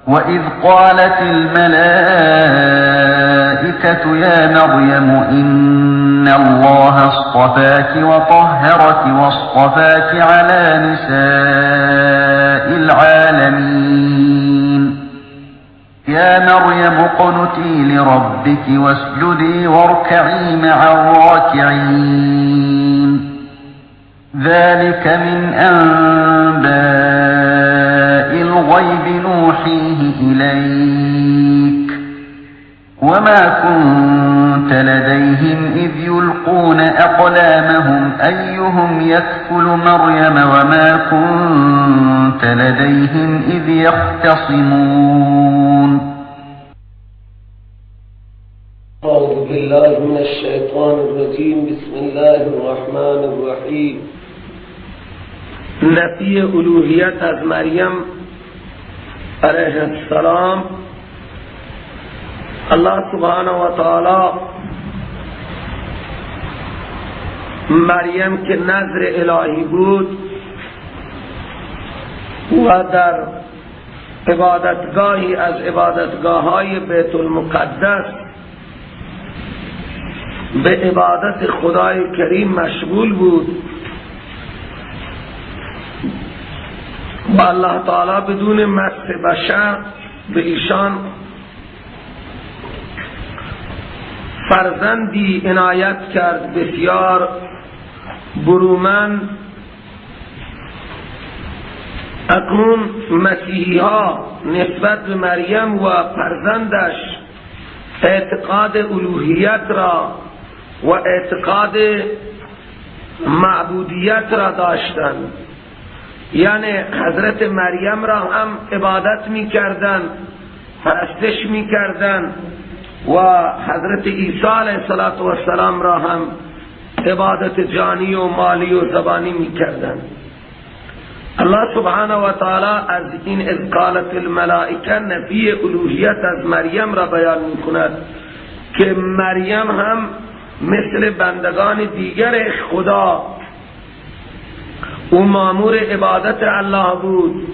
B: وإذ قالت الملائكة يا مريم إن الله اصطفاك وطهرك واصطفاك على نساء العالمين. يا مريم اقنتي لربك واسجدي واركعي مع الراكعين. ذلك من أنباء الغيب الغيب نوحيه إليك وما كنت لديهم إذ يلقون أقلامهم أيهم يكفل مريم وما كنت لديهم إذ يختصمون.
A: أعوذ بالله من الشیطان الرجیم. بسم الله الرحمن الرحیم. نفی الوهیت از مریم علیه السلام. الله سبحانه و تعالی مریم که نذر الهی بود و در عبادتگاهی از عبادتگاه‌های بیت المقدس به عبادت خدای کریم مشغول بود و الله تعالی بدون مس بشر به ایشان فرزندی عنایت کرد بسیار برومند. اکنون مسیحی ها نسبت به مریم و فرزندش اعتقاد الوهیت را و اعتقاد معبودیت را داشتند، یعنی حضرت مریم را هم عبادت می کردند، پرستش می کردند و حضرت عیسی علیه السلام را هم عبادت جانی و مالی و زبانی می کردند. الله سبحانه و تعالی از این اذ قالت الملائکه نفی الوهیت از مریم را بیان می کند که مریم هم مثل بندگان دیگر خدا او مامور عبادت الله بود.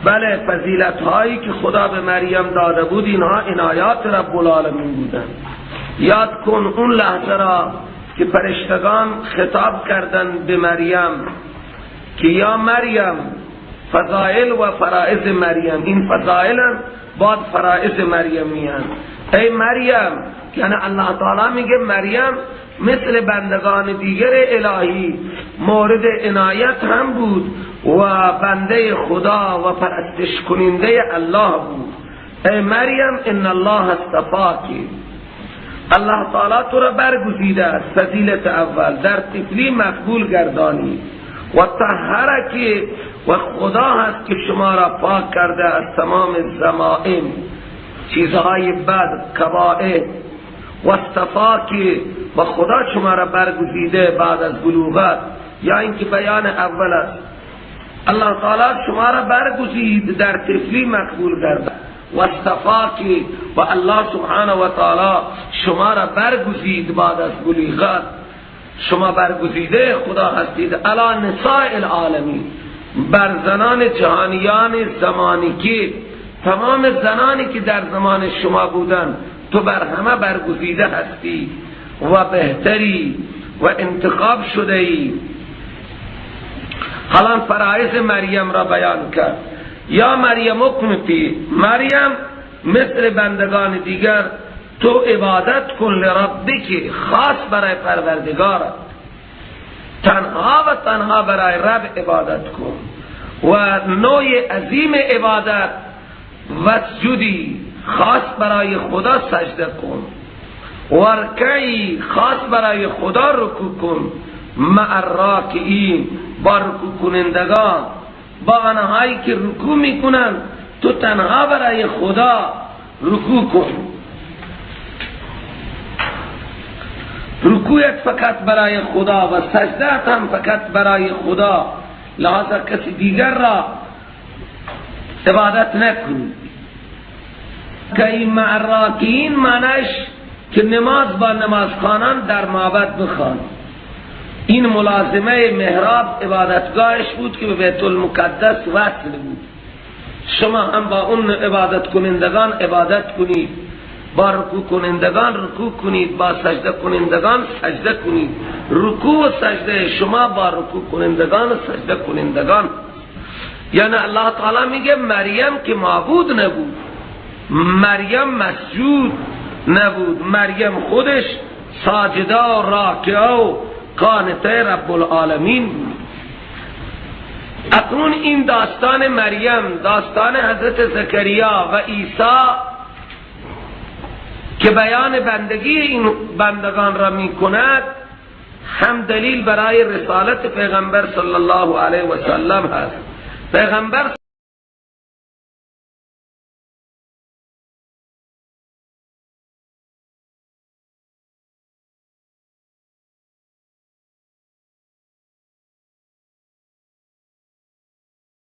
A: بله، فضیلت هایی که خدا به مریم داده بود اینها عنایات رب العالمین بودند. یاد کن اون لحظه را که فرشتگان خطاب کردند به مریم که یا مریم، فضائل و فرائض مریم، این فضائل بعد فرائض مریم میان. ای مریم، یعنی الله تعالی میگه مریم مثل بندگان دیگر الهی مورد عنایت هم بود و بنده خدا و پرستش کننده الله بود. ای مریم ان الله اصطفاک، الله تعالی تو را برگزیده است، فضیلت اول در طفلی مقبول گردانی، و طهرک، و خدا هست که شما را پاک کرده از تمام ذمائم، چیزهای بد، کبائر، و اصطفاک، و خدا شما را برگزیده بعد از بلوغت، یا اینکه بیان اول است، الله تعالی شما را برگزید در طفلی مقبول گردد، و اصطفاک، و الله سبحانه و تعالی شما را برگزید بعد از بلوغت، شما برگزیده خدا هستید. علی نساء العالمین، بر زنان جهانیان زمانی که تمام زنانی که در زمان شما بودند تو بر همه برگزیده هستی و بهتری و انتخاب شده ای. حالا فرائض مریم را بیان کرد. یا مریم اقنتی، مریم مثل بندگان دیگر تو عبادت کن لربک، خاص برای پروردگارت، تنها و تنها برای رب عبادت کن. و نوع عظیم عبادت وسجودی، خاص برای خدا سجده کن، ورکعی، خاص برای خدا رکوع کن، مع الراکعین، با رکوع کنندگان، با آنهایی که رکوع میکنند تو تنها برای خدا رکوع کن. رکوعت فقط برای خدا و سجدت هم فقط برای خدا، لہذا کسی دیگر را عبادت نکنی. که این مع الراکعین معنیش که نماز با نمازخوانان در معبد بخوان. این ملازمه محراب عبادتگاهش بود که به بیت المقدس وصل بود. شما هم با اون عبادت کنندگان عبادت کنید، با رکوع کنندگان رکوع کنید، با سجده کنندگان سجده کنید. رکوع و سجده شما با رکوع کنندگان و سجده کنندگان. یعنی الله تعالی میگه مریم که معبود نبود، مریم مسجود نبود، مریم خودش ساجده و راکعه و قانته رب العالمین بود. اکنون این داستان مریم، داستان حضرت زکریا و عیسی که بیان بندگی این بندگان را می کند، هم دلیل برای رسالت پیغمبر صلی الله علیه و سلم هست. پیغمبر